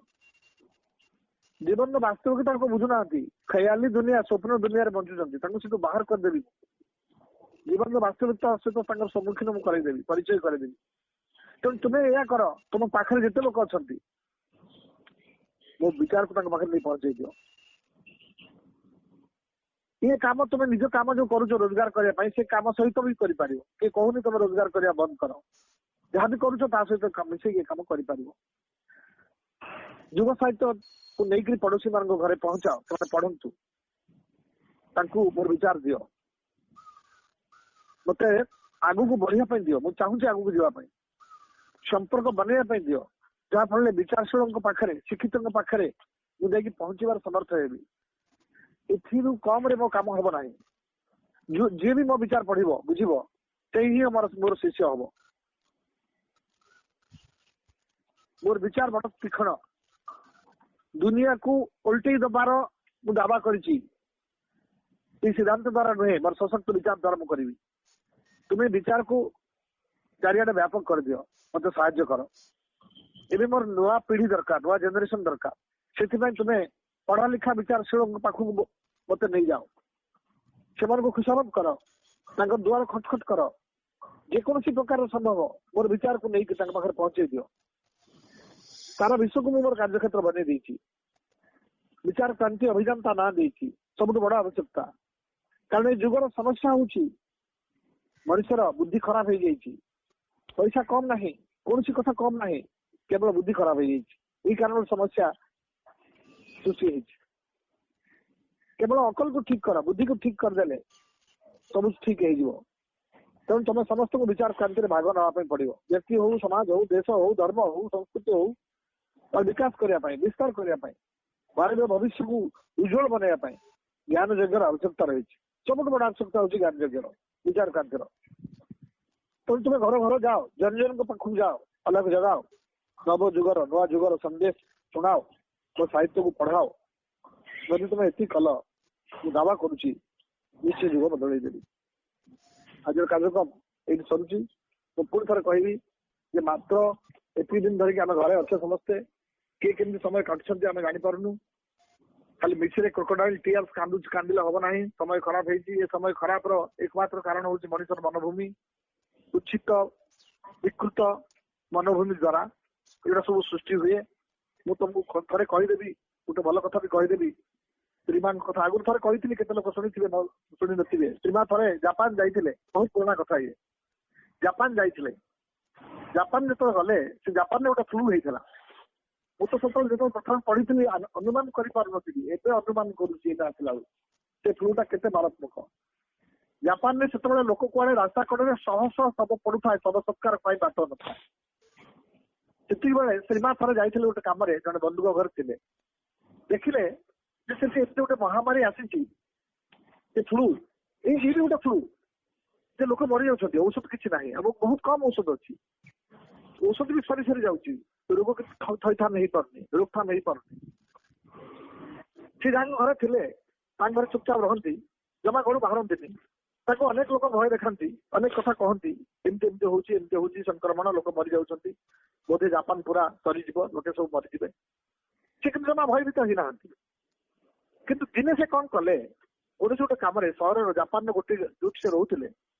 ଜୀବନର ବାସ୍ତବିକତା ଲୋକ ବୁଝୁନାହାନ୍ତି, ଖେୟାଲି ଦୁନିଆ, ସ୍ୱପ୍ନ ଦୁନିଆରେ ବଞ୍ଚୁଛନ୍ତି, ତାଙ୍କୁ ସେଠୁ ବାହାର କରିଦେବି। ଜୀବନର ବାସ୍ତବିକତା ସହିତ ତାଙ୍କର ସମ୍ମୁଖୀନ ମୁଁ କରେଇଦେବି, ପରିଚୟ କରେଇଦେବି। ତେଣୁ ତୁମେ ଏଇଆ କର, ତୁମ ପାଖରେ ଯେତେ ଲୋକ ଅଛନ୍ତି ମୋ ବିଚାରକୁ ତାଙ୍କ ପାଖରେ ନେଇ ପହଞ୍ଚେଇ ଦିଅ। ଇଏ କାମ ତୁମେ ନିଜ କାମ ଯୋଉ କରୁଛ ରୋଜଗାର କରିବା ପାଇଁ, ସେ କାମ ସହିତ ବି କରିପାରିବ। କିଏ କହୁନି ତମେ ରୋଜଗାର କରିବା ବନ୍ଦ କର, ଯାହା ବି କରୁଛ ତା ସହିତ ମିଶେଇକି ଏ କାମ କରିପାରିବ। ଯୁବ ସାହିତ୍ୟକୁ ନେଇକରି ପଡୋଶୀ ମାନଙ୍କ ଘରେ ପହଞ୍ଚାଅ, ସେମାନେ ପଢନ୍ତୁ, ତାଙ୍କୁ ମୋର ବିଚାର ଦିଅ, ମତେ ଆଗକୁ ବଢିବା ପାଇଁ ଦିଅ, ମୁଁ ଚାହୁଁଛି ଆଗକୁ ଯିବା ପାଇଁ, ସମ୍ପର୍କ ବନେଇବା ପାଇଁ ଦିଅ, ଯାହାଫଳରେ ବିଚାରଶୀଳଙ୍କ ପାଖରେ, ଶିକ୍ଷିତଙ୍କ ପାଖରେ ମୁଁ ଯାଇକି ପହଞ୍ଚିବାର ସମର୍ଥ ହେବି। ଏଥିରୁ କମରେ ମୋ କାମ ହବ ନାହିଁ। ଯିଏ ବି ମୋ ବିଚାର ପଢିବ, ବୁଝିବ, ସେଇ ହିଁ ମୋର ଶିଷ୍ୟ ହବ। ମୋର ବିଚାର ବଡ ତୀକ୍ଷ୍ଣ, ଦୁନିଆକୁ ଓଲଟେଇ ଦବାର ମୁଁ ଦାବା କରିଛି। ଏଇ ସିଦ୍ଧାନ୍ତ ଦ୍ଵାରା ନୁହେଁ, ମୋର ସଶକ୍ତ ବିଚାର ଦ୍ଵାରା ମୁଁ କରିବି। ତୁମେ ବିଚାରକୁ ଚାରିଆଡେ ବ୍ୟାପକ କରିଦିଅ, ମତେ ସାହାଯ୍ୟ କର। ଏବେ ମୋର ନୂଆ ପିଢି ଦରକାର, ନୂଆ ଜେନେରେସନ ଦରକାର। ସେଥିପାଇଁ ତୁମେ ପଢା ଲେଖା ବିଚାରଶୀଳଙ୍କ ପାଖକୁ ମତେ ନେଇଯାଅ, ସେମାନଙ୍କୁ ଖୁସାମତ କର, ତାଙ୍କ ଦୁଆର ଖଟଖଟ କର, ଯେକୌଣସି ପ୍ରକାର ସମ୍ଭବ ମୋର ବିଚାରକୁ ନେଇକି ତାଙ୍କ ପାଖରେ ପହଞ୍ଚେଇ ଦିଅ। ସାରା ବିଶ୍ୱକୁ ମୁଁ ମୋର କାର୍ଯ୍ୟକ୍ଷେତ୍ର ବନେଇ ଦେଇଛି। ବିଚାର କ୍ରାନ୍ତି ଅଭିଯାନ ତା ନାଁ ଦେଇଛି, ସବୁଠୁ ବଡ ଆବଶ୍ୟକତା। କାରଣ ଏ ଯୁଗର ସମସ୍ୟା ହଉଛି ମଣିଷର ବୁଦ୍ଧି ଖରାପ ହେଇଯାଇଛି। ପଇସା କମ ନାହିଁ, କୌଣସି କଥା କମ ନାହିଁ, କେବଳ ବୁଦ୍ଧି ଖରାପ ହେଇଯାଇଛି। ଏଇ କାରଣରୁ ସମସ୍ୟା ସୃଷ୍ଟି ହେଇଛି। କେବଳ ଅକଲକୁ ଠିକ କର, ବୁଦ୍ଧିକୁ ଠିକ କରିଦେଲେ ସବୁ ଠିକ ହେଇଯିବ। ତେଣୁ ତମେ ସମସ୍ତଙ୍କୁ ବିଚାର କ୍ରାନ୍ତିରେ ଭାଗ ନେବା ପାଇଁ ପଡିବ। ବ୍ୟକ୍ତି ହଉ, ସମାଜ ହଉ, ଦେଶ ହଉ, ଧର୍ମ ହଉ, ସଂସ୍କୃତି ହଉ, ତାର ବିକାଶ କରିବା ପାଇଁ, ବିସ୍ତାର କରିବା ପାଇଁ, ଭାରତୀୟ ଭବିଷ୍ୟକୁ ଉଜ୍ଜଳ ବନେଇବା ପାଇଁ ଜ୍ଞାନ ଯଜ୍ଞର ଆବଶ୍ୟକତା ରହିଛି। ସବୁଠୁ ବଡ ଆବଶ୍ୟକତା ହଉଛି ଜ୍ଞାନ ଯଜ୍ଞର, ବିଚାର କ୍ରାନ୍ତିର। ତେଣୁ ତୁମେ ଘର ଘର ଯାଅ, ଜନ ଜନଙ୍କ ପାଖକୁ ଯାଅ, ଅଲଗ ଜଗାଅ, ନବ ଯୁଗର ନୂଆ ଯୁଗର ସନ୍ଦେଶ ଶୁଣାଅ, ମୋ ସାହିତ୍ୟକୁ ପଢାଅ। ଯଦି ତୁମେ ଏତିକି କଲ, ମୁଁ ଦାବା କରୁଛି ନିଶ୍ଚୟ ଯୁଗ ବଦଳେଇ ଦେବି। ଆଜିର କାର୍ଯ୍ୟକ୍ରମ ଏଇଠି ସରୁଛି। ମୁଁ ପୁଣି ଥରେ କହିବି ଯେ ମାତ୍ର ଏତିକି ଦିନ ଧରିକି ଆମେ ଘରେ ଅଛେ ସମସ୍ତେ, କିଏ କେମିତି ସମୟ କାଟୁଛନ୍ତି ଆମେ ଜାଣିପାରୁନୁ। ଖାଲି ମିଛରେ କ୍ରୋକୋଡାଇଲ ଟିୟର୍ସ କାନ୍ଦୁଛୁ, କାନ୍ଦିଲେ ହବ ନାହିଁ। ସମୟ ଖରାପ ହେଇଛି। ଏ ସମୟ ଖରାପର ଏକମାତ୍ର କାରଣ ହଉଛି ମଣିଷର ମନୋଭୂମି। କୁତ୍ସିତ ବିକୃତ ମନୋଭୂମି ଦ୍ଵାରା ଏଗୁଡ଼ା ସବୁ ସୃଷ୍ଟି ହୁଏ। ମୁଁ ତମକୁ ଥରେ କହିଦେବି, ଗୋଟେ ଭଲ କଥା ବି କହିଦେବି। ଶ୍ରୀମାଙ୍କ କଥା ଆଗରୁ ଥରେ କହିଥିଲି, କେତେ ଲୋକ ଶୁଣିଥିବେ ଶୁଣି ନଥିବେ। ଶ୍ରୀମା ଥରେ ଜାପାନ ଯାଇଥିଲେ, ବହୁତ ପୁରୁଣା କଥା ଇଏ। ଜାପାନ ଯାଇଥିଲେ। ଜାପାନ ଯେତେବେଳେ ଗଲେ, ସେ ଜାପାନରେ ଗୋଟେ ଫ୍ଲୁ ହେଇଥିଲା। ମୁଁ ତ ସେତେବେଳେ ଯେତେବେଳେ ପ୍ରଥମେ ପଢିଥିଲି ଅନୁମାନ କରିପାରୁନଥିଲି, ଏବେ ଅନୁମାନ କରୁଛି ଏଇଟା ଆସିଲା ବେଳକୁ ସେ ଫ୍ଲୁ ଟା କେତେ ମାରାତ୍ମକ। ଜାପାନରେ ସେତେବେଳେ ଲୋକ କୁଆଡେ ରାସ୍ତା କଡରେ ଶହ ଶହ ଶବ ପଡୁଥାଏ, ଶବ ସତ୍କାର ପାଇଁ ବାଟ ନଥାଏ। ସେତିକି ବେଳେ ଶ୍ରୀମା ଥରେ ଯାଇଥିଲେ ଗୋଟେ କାମରେ, ଜଣେ ବନ୍ଧୁଙ୍କ ଘରେ ଥିଲେ। ଦେଖିଲେ ଯେ ସେଠି ଏତେ ଗୋଟେ ମହାମାରୀ ଆସିଛି, ସେ ଫ୍ଲୁ, ଏଇ ବି ଗୋଟେ ଫ୍ଲୁ ଯେ ଲୋକ ମରିଯାଉଛନ୍ତି, ଔଷଧ କିଛି ନାହିଁ ଏବଂ ବହୁତ କମ ଔଷଧ ଅଛି, ଔଷଧ ବି ସରି ସରି ଯାଉଛି, ରୋଗ କିଛି ଥଇଥାନ ହେଇପାରୁନି, ରୋକଥାମ ହେଇପାରୁନି। ସେ ଯାହାଙ୍କ ଘରେ ଥିଲେ ତାଙ୍କ ଘରେ ଚୁପଚାପ ରହନ୍ତି, ଜମା ଘରୁ ବାହାରନ୍ତିନି। ତାଙ୍କୁ ଅନେକ ଲୋକ ଭୟ ଦେଖାନ୍ତି, ଅନେକ କଥା କହନ୍ତି, ଏମିତି ଏମିତି ହଉଛି, ଏମିତି ହଉଛି ସଂକ୍ରମଣ, ଲୋକ ମରିଯାଉଛନ୍ତି, ବୋଧେ ଜାପାନ ପୁରା ସରିଯିବ, ଲୋକେ ସବୁ ମରିଯିବେ। ସେ କିନ୍ତୁ ଜମା ଭୟଭୀତ ହେଇନାହାନ୍ତି। କିନ୍ତୁ ଦିନେ ସେ କଣ କଲେ, କୌଣସି ଗୋଟେ କାମରେ ସହରର ଜାପାନର ଗୋଟେ ଯୋଉଠି ସେ ରହୁଥିଲେ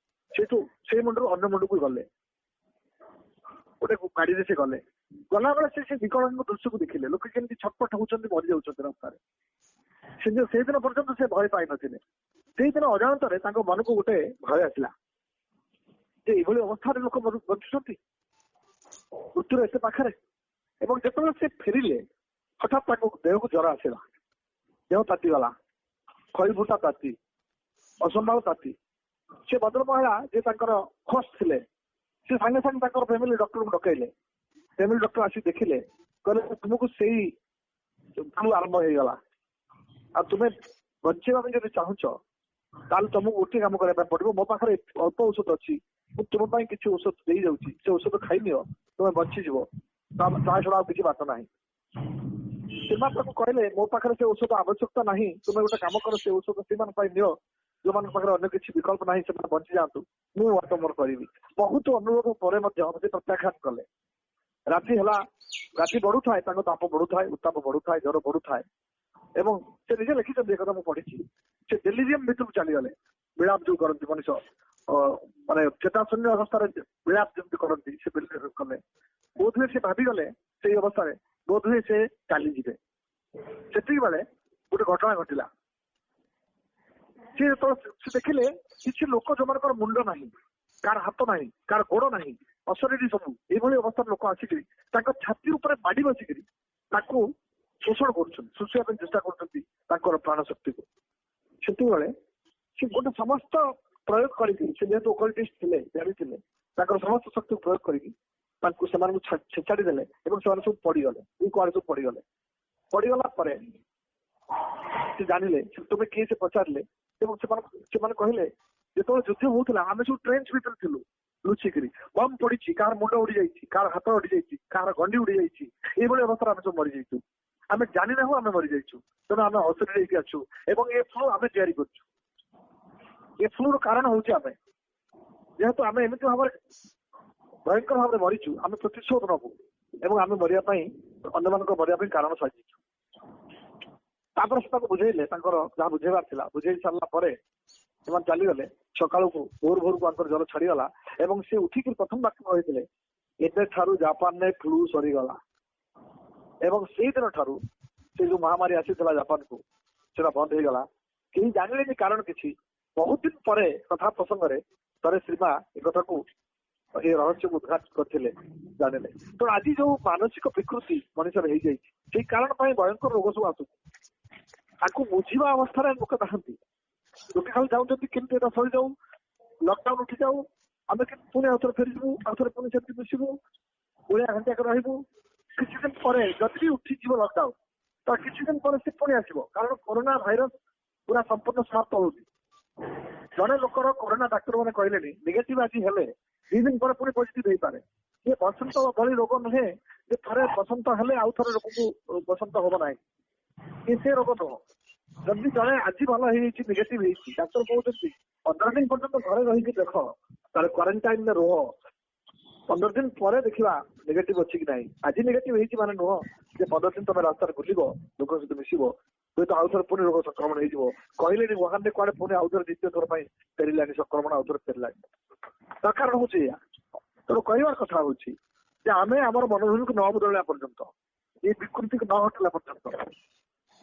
ସେଇଠୁ ସେଇ ମୁଣ୍ଡରୁ ଅନ୍ୟ ମୁଣ୍ଡକୁ ଗଲେ, ଗୋଟେ ଗାଡିରେ ସେ ଗଲେ। ଗଲାବେଳେ ସେ ବିକଳାଙ୍ଗ ଦୃଶ୍ୟକୁ ଦେଖିଲେ, ଲୋକେ କେମିତି ଛଟପଟ ହଉଛନ୍ତି, ମରିଯାଉଛନ୍ତି ରାସ୍ତାରେ। ସେଇଦିନ ପର୍ଯ୍ୟନ୍ତ ସେ ଭୟ ପାଇନଥିଲେ। ସେଇଦିନ ଅଜାଣତରେ ତାଙ୍କ ମନକୁ ଗୋଟେ ଭୟ ଆସିଲା ଯେ ଏଇଭଳି ଅବସ୍ଥାରେ ଲୋକ ବଞ୍ଚୁଛନ୍ତି, ମୃତ୍ୟୁର ଏତେ ପାଖରେ। ଏବଂ ଯେତେବେଳେ ସେ ଫେରିଲେ, ହଠାତ୍ ତାଙ୍କ ଦେହକୁ ଜ୍ୱର ଆସିଲା, ଦେହ ତାତିଗଲା, ଖଇଫୁଟା ତାତି, ଅସମ୍ଭାଳ ତାତି। ସେ ଭଦ୍ର ମହିଳା ଯେ ତାଙ୍କର ହୋଷ୍ଟ ଥିଲେ, ସେ ସାଙ୍ଗେ ସାଙ୍ଗେ ତାଙ୍କର ଫ୍ୟାମିଲି ଡକ୍ଟରଙ୍କୁ ଡକେଇଲେ। ଫ୍ୟାମିଲି ଡକ୍ଟର ଆସି ଦେଖିଲେ, କହିଲେ ତୁମକୁ ସେଇ ଫ୍ଲୁ ଆରମ୍ଭ ହେଇଗଲା, ଆଉ ତୁମେ ବଞ୍ଚିବା ପାଇଁ ଯଦି ଚାହୁଁଛ ତାହେଲେ ତମକୁ ଗୋଟିଏ କାମ କରିବା ପାଇଁ ପଡିବ। ମୋ ପାଖରେ ଅଳ୍ପ ଔଷଧ ଅଛି, ମୁଁ ତୁମ ପାଇଁ କିଛି ଔଷଧ ଦେଇଯାଉଛି, ସେ ଔଷଧ ଖାଇନିଅ, ତୁମେ ବଞ୍ଚିଯିବ, ତା ଛଡା ଆଉ କିଛି ବାଟ ନାହିଁ। ସେମାନେ ତାକୁ କହିଲେ ମୋ ପାଖରେ ସେ ଔଷଧ ଆବଶ୍ୟକତା ନାହିଁ, ତୁମେ ଗୋଟେ କାମ କର, ସେ ଔଷଧ ସେମାନଙ୍କ ପାଇଁ ନିଅ ଯୋଉମାନଙ୍କ ପାଖରେ ଅନ୍ୟ କିଛି ବିକଳ୍ପ ନାହିଁ, ସେମାନେ ବଞ୍ଚି ଯାଆନ୍ତୁ, ମୁଁ ବାଟ ମୋର କରିବି। ବହୁତ ଅନୁରୋଧ ପରେ ମଧ୍ୟ ସେ ପ୍ରତ୍ୟାଖ୍ୟାନ କଲେ। ରାତି ହେଲା, ରାତି ବଢୁଥାଏ, ତାଙ୍କ ତାପ ବଢୁଥାଏ, ଉତ୍ତାପ ବଢୁଥାଏ, ଜ୍ୱର ବଢୁଥାଏ। ଏବଂ ସେ ନିଜେ ଲେଖିଛନ୍ତି, ଏ କଥା ମୁଁ ପଢିଛି, ସେ ଡେଲିରିୟମ ଭିତରକୁ ଚାଲିଗଲେ। ବିଳାପ ଯୋଉ କରନ୍ତି ମଣିଷ, ମାନେ ଚେତାଶୂନ୍ୟ ଅବସ୍ଥାରେ ବିଳାପ ଯେମିତି କରନ୍ତି, ସେ କଲେ। ବୋଧହୁଏ ସେ ଭାବିଗଲେ ସେଇ ଅବସ୍ଥାରେ ବୋଧହୁଏ ସେ ଚାଲିଯିବେ। ସେତିକି ବେଳେ ଗୋଟେ ଘଟଣା ଘଟିଲା। ସେ ଯେତେବେଳେ ସେ ଦେଖିଲେ କିଛି ଲୋକ ଯୋଉମାନଙ୍କର ମୁଣ୍ଡ ନାହିଁ, କାହାର ହାତ ନାହିଁ, କାହାର ଗୋଡ ନାହିଁ, ଅଶରୀରୀ ସବୁ, ଏଇଭଳି ଅବସ୍ଥାରେ ଲୋକ ଆସିକିରି ତାଙ୍କ ଛାତି ଉପରେ ମାଡି ବସିକିରି ତାକୁ ଶୋଷଣ କରୁଛନ୍ତି, ଶୋଷିବା ପାଇଁ ଚେଷ୍ଟା କରୁଛନ୍ତି ତାଙ୍କର ପ୍ରାଣ ଶକ୍ତିକୁ। ସେତିକିବେଳେ ସେ ଗୋଟେ ସମସ୍ତ ପ୍ରୟୋଗ କରିକି, ସେ ଯେହେତୁ ଓକଲ୍ଟିଷ୍ଟ ଥିଲେ, ଜାଣିଥିଲେ, ତାଙ୍କର ସମସ୍ତ ଶକ୍ତିକୁ ପ୍ରୟୋଗ କରିକି ତାଙ୍କୁ ସେମାନଙ୍କୁ ଛେଚାଡ଼ି ଦେଲେ ଏବଂ ସେମାନେ ସବୁ ପଡିଗଲେ, ଏଇ କୁଆଡେ ସବୁ ପଡିଗଲେ। ପଡିଗଲା ପରେ ସେ ଜାଣିଲେ ତୁମେ କିଏ, ସେ ପଚାରିଲେ। ଏବଂ ସେମାନେ କହିଲେ ଯେତେବେଳେ ଯୁଦ୍ଧ ହଉଥିଲା ଆମେ ସବୁ ଟ୍ରେଞ୍ଚ ଭିତରେ ଥିଲୁ ଲୁଚିକିରି, ବମ୍ ପଡିଛି, କାହାର ମୁଣ୍ଡ ଉଡି ଯାଇଛି, କାହାର ହାତ ଉଡି ଯାଇଛି, କାହାର ଗଣ୍ଡି ଉଡି ଯାଇଛି, ଏଇଭଳି ଅବସ୍ଥାରେ ଆମେ ସବୁ ମରିଯାଇଛୁ, ଆମେ ଜାଣିନାହୁଁ ଆମେ ମରିଯାଇଛୁ, ତେଣୁ ଆମେ ଅସୁବିଧା ହେଇକି ଅଛୁ ଏବଂ ଏ ଫ୍ଲୁ ଆମେ ତିଆରି କରୁଛୁ, ଏ ଫ୍ଲୁର କାରଣ ହଉଛି ଆମେ, ଯେହେତୁ ଆମେ ଏମିତି ଭାବରେ ଭୟଙ୍କର ଭାବରେ ମରିଛୁ, ଆମେ ପ୍ରତିଶୋଧ ନବୁ ଏବଂ ଆମେ ମରିବା ପାଇଁ, ଅନ୍ୟମାନଙ୍କ ମରିବା ପାଇଁ କାରଣ ସାଜିଛୁ। ତାପରେ ସେ ତାକୁ ବୁଝେଇଲେ, ତାଙ୍କର ଯାହା ବୁଝେଇବାର ଥିଲା ବୁଝେଇ ସାରିଲା ପରେ ସେମାନେ ଚାଲିଗଲେ। ସକାଳକୁ ଭୋର ଭୋରକୁ ତାଙ୍କର ଜ୍ୱର ଛାଡିଗଲା ଏବଂ ସେ ଉଠିକି ପ୍ରଥମ ବାକ୍ୟ କହିଥିଲେ, ଏବେଠାରୁ ଜାପାନରେ ଫ୍ଲୁ ସରିଗଲା। ଏବଂ ସେଇଦିନ ଠାରୁ ସେ ଯୋଉ ମହାମାରୀ ଆସିଥିଲା ଜାପାନକୁ ସେଟା ବନ୍ଦ ହେଇଗଲା। କେହି ଜାଣିଲେନି କାରଣ କିଛି। ବହୁତ ଦିନ ପରେ କଥା ପ୍ରସଙ୍ଗରେ ଥରେ ଶ୍ରୀମା ଏ କଥାକୁ, ଏ ରହସ୍ୟକୁ ଉଦ୍ଘାଟନ କରିଥିଲେ, ଜାଣିଲେ। ତେଣୁ ଆଜି ଯୋଉ ମାନସିକ ବିକୃତି ମଣିଷର ହେଇଯାଇଛି, ସେଇ କାରଣ ପାଇଁ ଭୟଙ୍କର ରୋଗ ସବୁ ଆସୁଛି। ତାକୁ ବୁଝିବା ଅବସ୍ଥାରେ ଲୋକ ନାହାନ୍ତି। ଲୋକେ ଖାଲି ଚାହୁଁଛନ୍ତି କେମିତି ଏଟା ସରିଯାଉ, ଲକଡାଉନ ଉଠିଯାଉ, ଆମେ ପୁଣି ଆଉଥରେ ଫେରିଯିବୁ, ଆଉଥରେ ପୁଣି ସେମିତି ମିଶିବୁ, ଗୋଳିଆ ଘାଣ୍ଟିଆକ ରହିବୁ। କିଛି ଦିନ ପରେ ଯଦି ବି ଉଠିଯିବ ଲକଡାଉନ, ତ କିଛି ଦିନ ପରେ ସେ ପୁଣି ଆସିବ। କାରଣ କରୋନା ଭାଇରସ ପୁରା ସମ୍ପୂର୍ଣ୍ଣ ସମାପ୍ତ ହଉଛି। ଜଣେ ଲୋକର କରୋନା ଡାକ୍ତର ମାନେ କହିଲେଣି ନେଗେଟିଭ ଆଜି ହେଲେ 2 ଦିନ ପରେ ପୁଣି ପଜିଟିଭ ହେଇପାରେ। ଇଏ ବସନ୍ତ ଭଳି ରୋଗ ନୁହେଁ ଯେ ଥରେ ବସନ୍ତ ହେଲେ ଆଉ ଥରେ ଲୋକକୁ ବସନ୍ତ ହବ ନାହିଁ। ଇଏ ସେ ରୋଗ ନୁହଁ। ଯଦି ଜଣେ ଆଜି ଭଲ ହେଇଯାଇଛି, ନେଗେଟିଭ ହେଇଛି, ଡାକ୍ତର କହୁଛନ୍ତି 15 ଦିନ ପର୍ଯ୍ୟନ୍ତ ଘରେ ରହିକି ଦେଖ, ତାହେଲେ କ୍ୱାରେଣ୍ଟାଇନରେ ରୁହ, 15 ଦିନ ପରେ ଦେଖିବା ନେଗେଟିଭ ଅଛି କି ନାହିଁ। ଆଜି ନେଗେଟିଭ ହେଇଛି ମାନେ ନୁହଁ ଯେ 15 ଦିନ ତମେ ରାସ୍ତାରେ ବୁଲିବ, ଲୋକଙ୍କ ସହିତ ମିଶିବ, ହୁଏତ ଆଉ ଥରେ ପୁଣି ରୋଗ ସଂକ୍ରମଣ ହେଇଯିବ। କହିଲେଣି ୱୁହାନରେ କୁଆଡେ ପୁଣି ଆଉ ଥରେ ଦ୍ୱିତୀୟ ଥର ପାଇଁ ଫେରିଲାଣି ସଂକ୍ରମଣ, ଆଉ ଥରେ ଫେରିଲାଣି। ତା କାରଣ ହଉଛି ଏଇଆ। ତେଣୁ କହିବାର କଥା ହଉଛି ଯେ ଆମେ ଆମର ମନୋଭୂମିକୁ ନ ବଦଳିଲା ପର୍ଯ୍ୟନ୍ତ, ଏ ବିକୃତିକୁ ନ ହଟିଲା ପର୍ଯ୍ୟନ୍ତ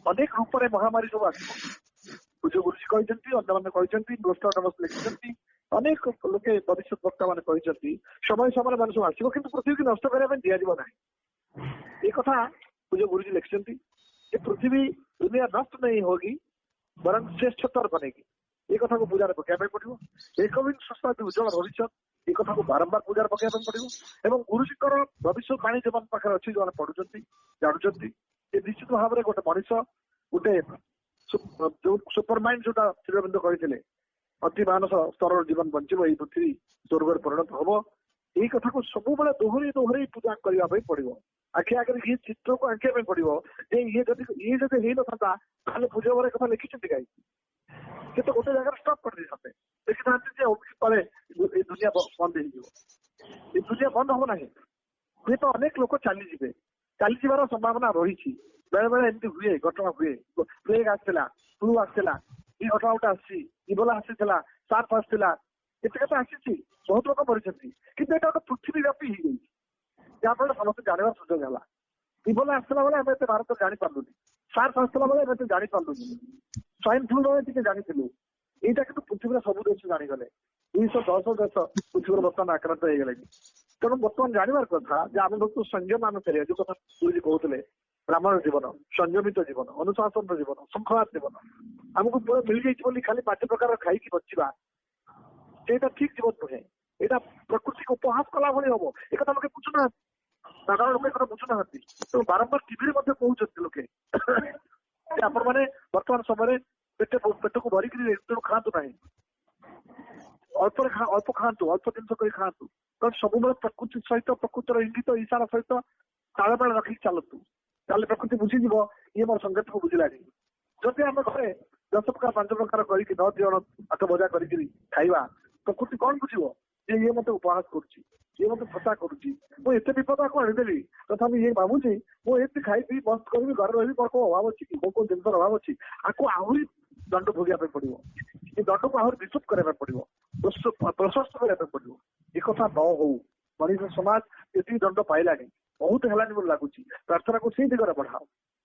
ଅନେକ ରୂପରେ ମହାମାରୀ ସବୁ ଆସିବ। ପୂଜ୍ୟ ଗୁରୁଜୀ କହିଛନ୍ତି, ଅନ୍ୟମାନେ କହିଛନ୍ତି, ନୋଷ୍ଟ୍ରାଡାମସ୍ ଲେଖିଛନ୍ତି, ଅନେକ ଲୋକେ ଭବିଷ୍ୟତ ବକ୍ତା ମାନେ କହିଛନ୍ତି ସମୟ ସମୟରେ ମାନେ ସବୁ ଆସିବ, କିନ୍ତୁ ପୃଥିବୀକୁ ନଷ୍ଟ କରିବା ପାଇଁ ଦିଆଯିବ ନାହିଁ। ଏ କଥା ପୂଜ୍ୟ ଗୁରୁଜୀ ଲେଖିଛନ୍ତି ଯେ ପୃଥିବୀ ଦୁନିଆ ନଷ୍ଟ नहीं होगी ବରଂ ଶ୍ରେଷ୍ଠତର ବନେଗି। ଏ କଥାକୁ ପୂଜାରେ ପକେଇବା ପାଇଁ ପଡିବ। ଏକବିଂଶ ଶତାବ୍ଦୀ ଉଜ୍ଜଳ ଭବିଷ୍ୟତ, ଏ କଥାକୁ ବାରମ୍ବାର ପୂଜାରେ ପକେଇବା ପାଇଁ ପଡିବ। ଏବଂ ଗୁରୁଜୀଙ୍କର ଭବିଷ୍ୟତବାଣୀ ଯୋଉମାନଙ୍କ ପାଖରେ ଅଛି, ଯୋଉମାନେ ପଢୁଛନ୍ତି, ଜାଣୁଛନ୍ତି, ଯେ ନିଶ୍ଚିତ ଭାବରେ ଗୋଟେ ମଣିଷ ଗୋଟେ ଯୋଉ ସୁପର ମାଇଣ୍ଡ ଯୋଉଟା ଶ୍ରୀଅରବିନ୍ଦ କହିଥିଲେ, ଅତି ମାନସ ସ୍ତରର ଜୀବନ ବଞ୍ଚିବ, ଏଇ ପୃଥିବୀ ସ୍ୱର୍ଗରେ ପରିଣତ ହବ। ଏଇ କଥାକୁ ସବୁବେଳେ ଦୋହରେଇ ଦୋହରେଇ ପୂଜା କରିବା ପାଇଁ ପଡିବ। ଆଖି ଆଗରେ ଇଏ ଚିତ୍ରକୁ ଆଙ୍କିବା ପାଇଁ ପଡିବ ଯେ ଇଏ ଯଦି ହେଇନଥାନ୍ତା ତାହେଲେ ପୂଜା ପରେ କଥା ଲେଖିଛନ୍ତି କାହିଁକି? ସେ ତ ଗୋଟେ ଜାଗାରେ ଷ୍ଟପ୍ କରିଦେଇଥାନ୍ତେ, ଦେଖିଥାନ୍ତେ ଯେ ପରେ ଏ ଦୁନିଆ ବନ୍ଦ ହେଇଯିବ। ଏ ଦୁନିଆ ବନ୍ଦ ହବ ନାହିଁ, ହୁଏତ ଅନେକ ଲୋକ ଚାଲିଯିବେ, ଚାଲିଯିବାର ସମ୍ଭାବନା ରହିଛି। ବେଳେ ବେଳେ ଏମିତି ହୁଏ, ଘଟଣା ହୁଏ। ପ୍ଲେଗ ଆସିଥିଲା, ଫ୍ଲୁ ଆସିଥିଲା, ଏଇ ଘଟଣା ଗୋଟେ ଆସିଛି, ଇବୋଲା ଆସିଥିଲା, ସାର୍ସ ଆସିଥିଲା, କେତେ କେତେ ଆସିଛି, ବହୁତ ଲୋକ ମରିଛନ୍ତି। କିନ୍ତୁ ଏଇଟା ଗୋଟେ ପୃଥିବୀ ବ୍ୟାପୀ ହେଇଯାଇଛି, ଯାହାଫଳରେ ସମସ୍ତେ ଜାଣିବାର ସୁଯୋଗ ହେଲା। ଇବୋଲା ଆସିଥିଲା ବେଳେ ଆମେ ଏତେ ଭାରତ ଜାଣିପାରିଲୁନି, ସାର୍ସ ଆସିଥିଲା ବେଳେ ଆମେ ଏତେ ଜାଣିପାରିଲୁନି, ସ୍ୱାଇନ୍ ଫ୍ଲୁ ବେଳେ ଟିକେ ଜାଣିଥିଲୁ। ଏଇଟା କିନ୍ତୁ ପୃଥିବୀର ସବୁ ଦେଶ ଜାଣିଗଲେ। 210 ଦେଶ ପୃଥିବୀର ବର୍ତ୍ତମାନ ଆକ୍ରାନ୍ତ ହେଇଗଲେଣି। ତେଣୁ ବର୍ତ୍ତମାନ ଜାଣିବାର କଥା ଯେ ଆମେ ବହୁତ ସଂଯମ ଆମେ ଫେରିବା। ଯୋଉ କଥା ଗୁରୁଜୀ କହୁଥିଲେ, ବ୍ରାହ୍ମଣ ଜୀବନ, ସଂଯମିତ ଜୀବନ, ଅନୁଶାସନର ଜୀବନ, ଶୃଙ୍ଖଳାର ଜୀବନ ଆମକୁ ପୁରା ମିଳିଯାଇଛି ବୋଲି ଖାଲି 5 ପ୍ରକାର ଖାଇକି ବଞ୍ଚିବା ସେଇଟା ଠିକ ଜୀବନ ନୁହେଁ। ଏଇଟା ପ୍ରକୃତିକୁ ଉପହାସ କଲା ଭଳି ହବ। ଏ କଥା ଲୋକେ ବୁଝୁନାହାନ୍ତି, ସାଧାରଣ ଲୋକ ଏ କଥା ବୁଝୁନାହାନ୍ତି। ତେଣୁ ବାରମ୍ବାର ଟିଭିରେ ମଧ୍ୟ କହୁଛନ୍ତି ଲୋକେ ଯେ ଆପଣମାନେ ବର୍ତ୍ତମାନ ସମୟରେ ପେଟକୁ ଭରିକିରି ତେଣୁ ଖାଆନ୍ତୁ ନାହିଁ, ଅଳ୍ପ ଖାଆନ୍ତୁ, ଅଳ୍ପ ଜିନିଷ କରି ଖାଆନ୍ତୁ। କାରଣ ସବୁବେଳେ ପ୍ରକୃତି ସହିତ, ପ୍ରକୃତିର ଇଙ୍ଗିତ ଇଶାରା ସହିତ ତାଳମେଳ ରଖିକି ଚାଲନ୍ତୁ, ତାହେଲେ ପ୍ରକୃତି ବୁଝିଯିବ ଇଏ ମୋର ସଂକେତକୁ ବୁଝିଲାଣି। ଯଦି ଆମେ ଘରେ 10 ପ୍ରକାର 5 ପ୍ରକାର କରିକି 9 ଜଣ 8 ଭଜା କରିକିରି ଖାଇବା, ପ୍ରକୃତି କଣ ବୁଝିବ ଯେ ଇଏ ମତେ ଉପହାସ କରୁଛି, ଇଏ ମତେ ଥଟ୍ଟା କରୁଛି, ମୁଁ ଏତେ ବିପଦ ଆକୁ ଆଣିଦେଲି, ତଥାପି ଇଏ ଭାବୁଛି ମୁଁ ଏମିତି ଖାଇ ପିଇ ମସ୍ତ କରିବି, ଘରେ ରହିବି, ମୋର କୋଉ ଅଭାବ ଅଛି କି, ମୋ କୋଉ ଜିନିଷର ଅଭାବ ଅଛି? ଆକୁ ଆହୁରି ଦଣ୍ଡ ଭୋଗିବା ପାଇଁ ପଡିବ, ଏ ଦଣ୍ଡକୁ ଆହୁରି ବିଶୁଦ୍ଧ କରିବା ପାଇଁ ପଡିବ, ପ୍ରଶସ୍ତ କରିବା ପାଇଁ ପଡିବ। ଏ କଥା ନ ହଉ। ମଣିଷ ସମାଜ ଯେତିକି ଦଣ୍ଡ ପାଇଲାଣି ବହୁତ ହେଲାଣି ବୋଲି ଲାଗୁଛି। ପ୍ରାର୍ଥନାକୁ ସେଇ ଦିଗରେ ବଢାଅ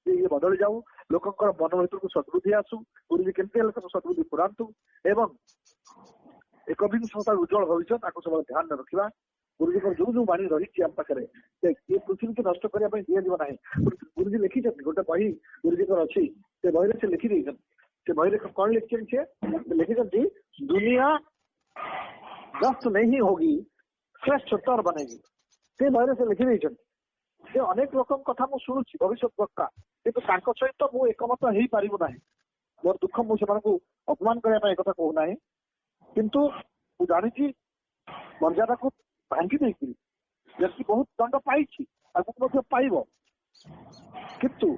ଯେ ଇଏ ବଦଳି ଯାଉ, ଲୋକଙ୍କର ମନ ଭିତରକୁ ସଦ୍ବୁଦ୍ଧି ଆସୁ, ଗୁରୁଜୀ କେମିତି ହେଲେ ସବୁ ସଦ୍ବୁଦ୍ଧି ପୁରାନ୍ତୁ ଏବଂ ଏକବିଂଶ ଶତାବ୍ଦୀ ଉଜ୍ଜଳ ଭବିଷ୍ୟତ ତାକୁ ସବୁବେଳେ ଧ୍ୟାନରେ ରଖିବା। ଗୁରୁଜୀଙ୍କର ଯୋଉ ଯୋଉ ବାଣୀ ରହିଛି ଆମ ପାଖରେ, ସେ ଏ ପୃଥିବୀକୁ ନଷ୍ଟ କରିବା ପାଇଁ ଦିଆଯିବ ନାହିଁ। ଗୁରୁଜୀ ଲେଖିଛନ୍ତି ଗୋଟେ ବହି ଗୁରୁଜୀଙ୍କର ଅଛି, ସେ ବହିରେ ସେ ଲେଖି ଦେଇଛନ୍ତି। ସେ ବହିରେ କଣ ଲେଖିଛନ୍ତି? ସେ ଲେଖିଛନ୍ତି ଦୁନିଆ ନଷ୍ଟ नहीं होगी ଶ୍ରେଷ୍ଠତର ବନେଗି। ସେ ବହିରେ ସେ ଲେଖି ଦେଇଛନ୍ତି। ସେ ଅନେକ ଲୋକଙ୍କ କଥା ମୁଁ ଶୁଣୁଛି ଭବିଷ୍ୟତ ବକ୍ତା, କିନ୍ତୁ ତାଙ୍କ ସହିତ ମୁଁ ଏକମତ ହେଇପାରିବୁ ନାହିଁ। ମୋର ଦୁଃଖ, ମୁଁ ସେମାନଙ୍କୁ ଅପମାନ କରିବା ପାଇଁ ଏକଥା କହୁନାହିଁ, କିନ୍ତୁ ମୁଁ ଜାଣିଛି ମର୍ଯ୍ୟାଦାକୁ ଭାଙ୍ଗି ଦେଇକିରି ବ୍ୟକ୍ତି ବହୁତ ଦଣ୍ଡ ପାଇଛି, ଆଗକୁ ମଧ୍ୟ ପାଇବ। କିନ୍ତୁ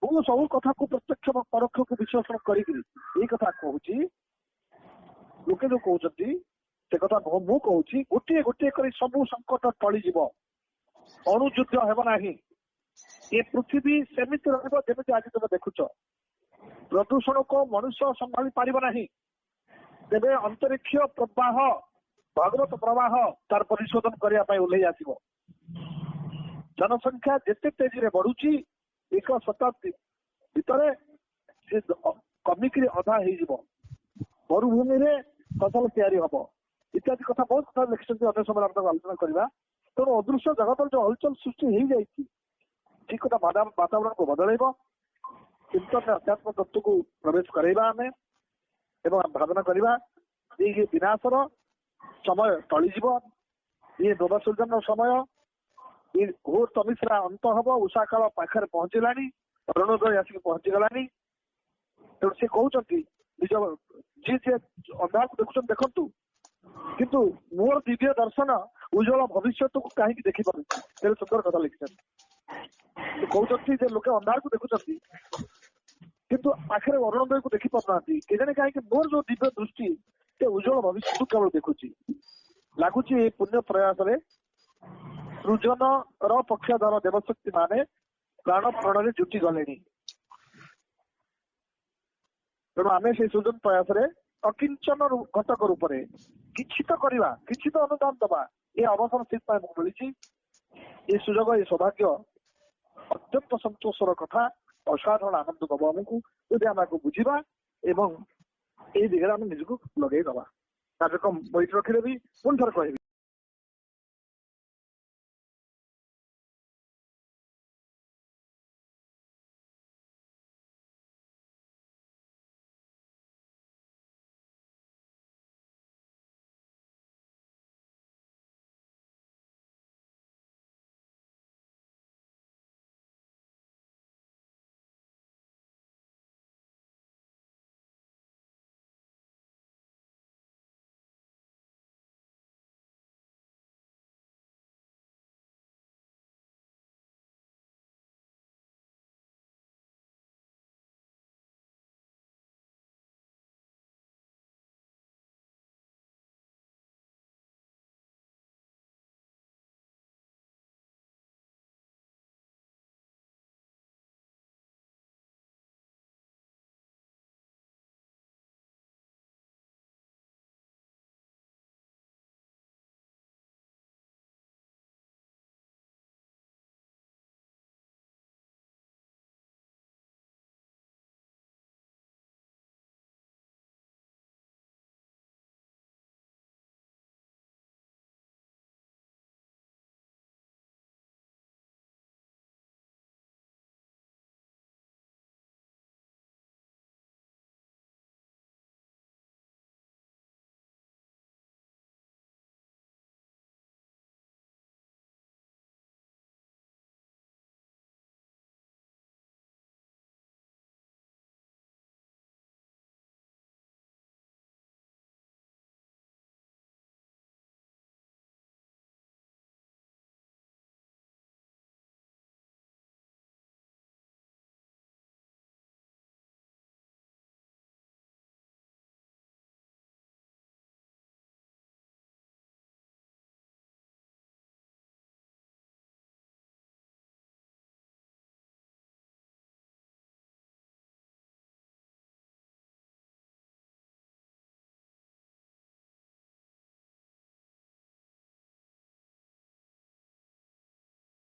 ମୁଁ ସବୁ କଥାକୁ ପ୍ରତ୍ୟକ୍ଷ ପରୋକ୍ଷକୁ ବିଶ୍ଳେଷଣ କରିକିରି ଏଇ କଥା କହୁଛି, ଲୋକେ ଯୋଉ କହୁଛନ୍ତି ସେ କଥା ନୁହଁ, ମୁଁ କହୁଛି ଗୋଟିଏ ଗୋଟିଏ କରି ସବୁ ସଙ୍କଟ ଟଳିଯିବ, ଅଣୁଯୁଦ୍ଧ ହେବ ନାହିଁ। ଏ ପୃଥିବୀ ସେମିତି ରହିବ ଯେମିତି ଆଜି ତମେ ଦେଖୁଛ। ପ୍ରଦୂଷଣକୁ ମନୁଷ୍ୟ ସମ୍ଭାଳି ପାରିବ ନାହିଁ, ତେବେ ଅନ୍ତରୀକ୍ଷ ପ୍ରବାହ, ଭଗବତ ପ୍ରବାହ ତାର ପରିଶୋଧନ କରିବା ପାଇଁ ଓହ୍ଲେଇ ଆସିବ। ଜନସଂଖ୍ୟା ଯେତେ ତେଜିରେ ବଢୁଛି, ଏକ ଶତାବ୍ଦୀ ଭିତରେ ସେ କମିକିରି ଅଧା ହେଇଯିବ। ମରୁଭୂମିରେ ଫସଲ ତିଆରି ହବ ଇତ୍ୟାଦି କଥା ବହୁତ କଥା ଲେଖିଛନ୍ତି। ଅନ୍ୟ ସମୟରେ ଆମେ ତାକୁ ଆଲୋଚନା କରିବା। ତେଣୁ ଅଦୃଶ୍ୟ ଜଗତର ଯୋଉ ହଲଚଲ ସୃଷ୍ଟି ହେଇଯାଇଛି, ଠିକ କଥା ବାତାବରଣକୁ ବଦଳେଇବ। ଚିନ୍ତନରେ ଅଧ୍ୟାତ୍ମ ତତ୍ତ୍ୱକୁ ପ୍ରବେଶ କରେଇବା ଆମେ ଏବଂ ଭାବନା କରିବା ଯେ ଇଏ ବିନାଶର ସମୟ ଟଳିଯିବ, ଇଏ ନବସୃଜନର ସମୟ, ଇଏ ଘୋର ତମିସ୍ରା ଅନ୍ତ ହବ, ଉଷାକାଳ ପାଖରେ ପହଞ୍ଚିଲାଣି, ଅରୁଣୋଦୟ ଆସିକି ପହଞ୍ଚିଗଲାଣି। ତେଣୁ ସେ କହୁଛନ୍ତି ନିଜ ଯିଏ ଯିଏ ଅନ୍ଧାରକୁ ଦେଖୁଛନ୍ତି ଦେଖନ୍ତୁ, କିନ୍ତୁ ମୋର ଦିବ୍ୟ ଦର୍ଶନ ଉଜ୍ଜଳ ଭବିଷ୍ୟତକୁ କାହିଁକି ଦେଖିପାରୁଛି। କେତେ ସୁନ୍ଦର କଥା ଲେଖିଛନ୍ତି। ସେ କହୁଛନ୍ତି ଯେ ଲୋକେ ଅନ୍ଧାରକୁ ଦେଖୁଛନ୍ତି, କିନ୍ତୁ ପାଖରେ ଅରୁଣୋଦୟକୁ ଦେଖି ପାରୁନାହାନ୍ତି। କେଜାଣି କାହିଁକି ମୋର ଯୋଉ ଦିବ୍ୟ ଦୃଷ୍ଟି, ସେ ଉଜ୍ଜଳ ଭବିଷ୍ୟତକୁ କେବଳ ଦେଖୁଛି। ଲାଗୁଛି ଏଇ ପୁଣ୍ୟ ପ୍ରୟାସରେ ସୃଜନର ପକ୍ଷଧର ଦେବଶକ୍ତି ମାନେ ପ୍ରାଣ ପ୍ରଣରେ ଜୁଟି ଗଲେଣି। ତେଣୁ ଆମେ ସେଇ ସୃଜନ ପ୍ରୟାସରେ ଅକିଞ୍ଚନ ଘଟକ ରୂପରେ କିଛି ତ କରିବା, କିଛି ତ ଅନୁଦାନ ଦବା। ଏ ଅବସର ସେଥିପାଇଁ ଆମକୁ ମିଳିଛି, ଏ ସୁଯୋଗ, ଏ ସୌଭାଗ୍ୟ ଅତ୍ୟନ୍ତ ସନ୍ତୋଷର କଥା, ଅସାଧାରଣ ଆନନ୍ଦ ଦବ ଆମକୁ, ଯଦି ଆମେ ଆକୁ ବୁଝିବା ଏବଂ ଏଇ ଦିଗରେ ଆମେ ନିଜକୁ ଲଗେଇ ଦବା। କାର୍ଯ୍ୟକ୍ରମ ବୈଠକ ରଖିଦେବି, ପୁଣି ଥରେ କହିବି।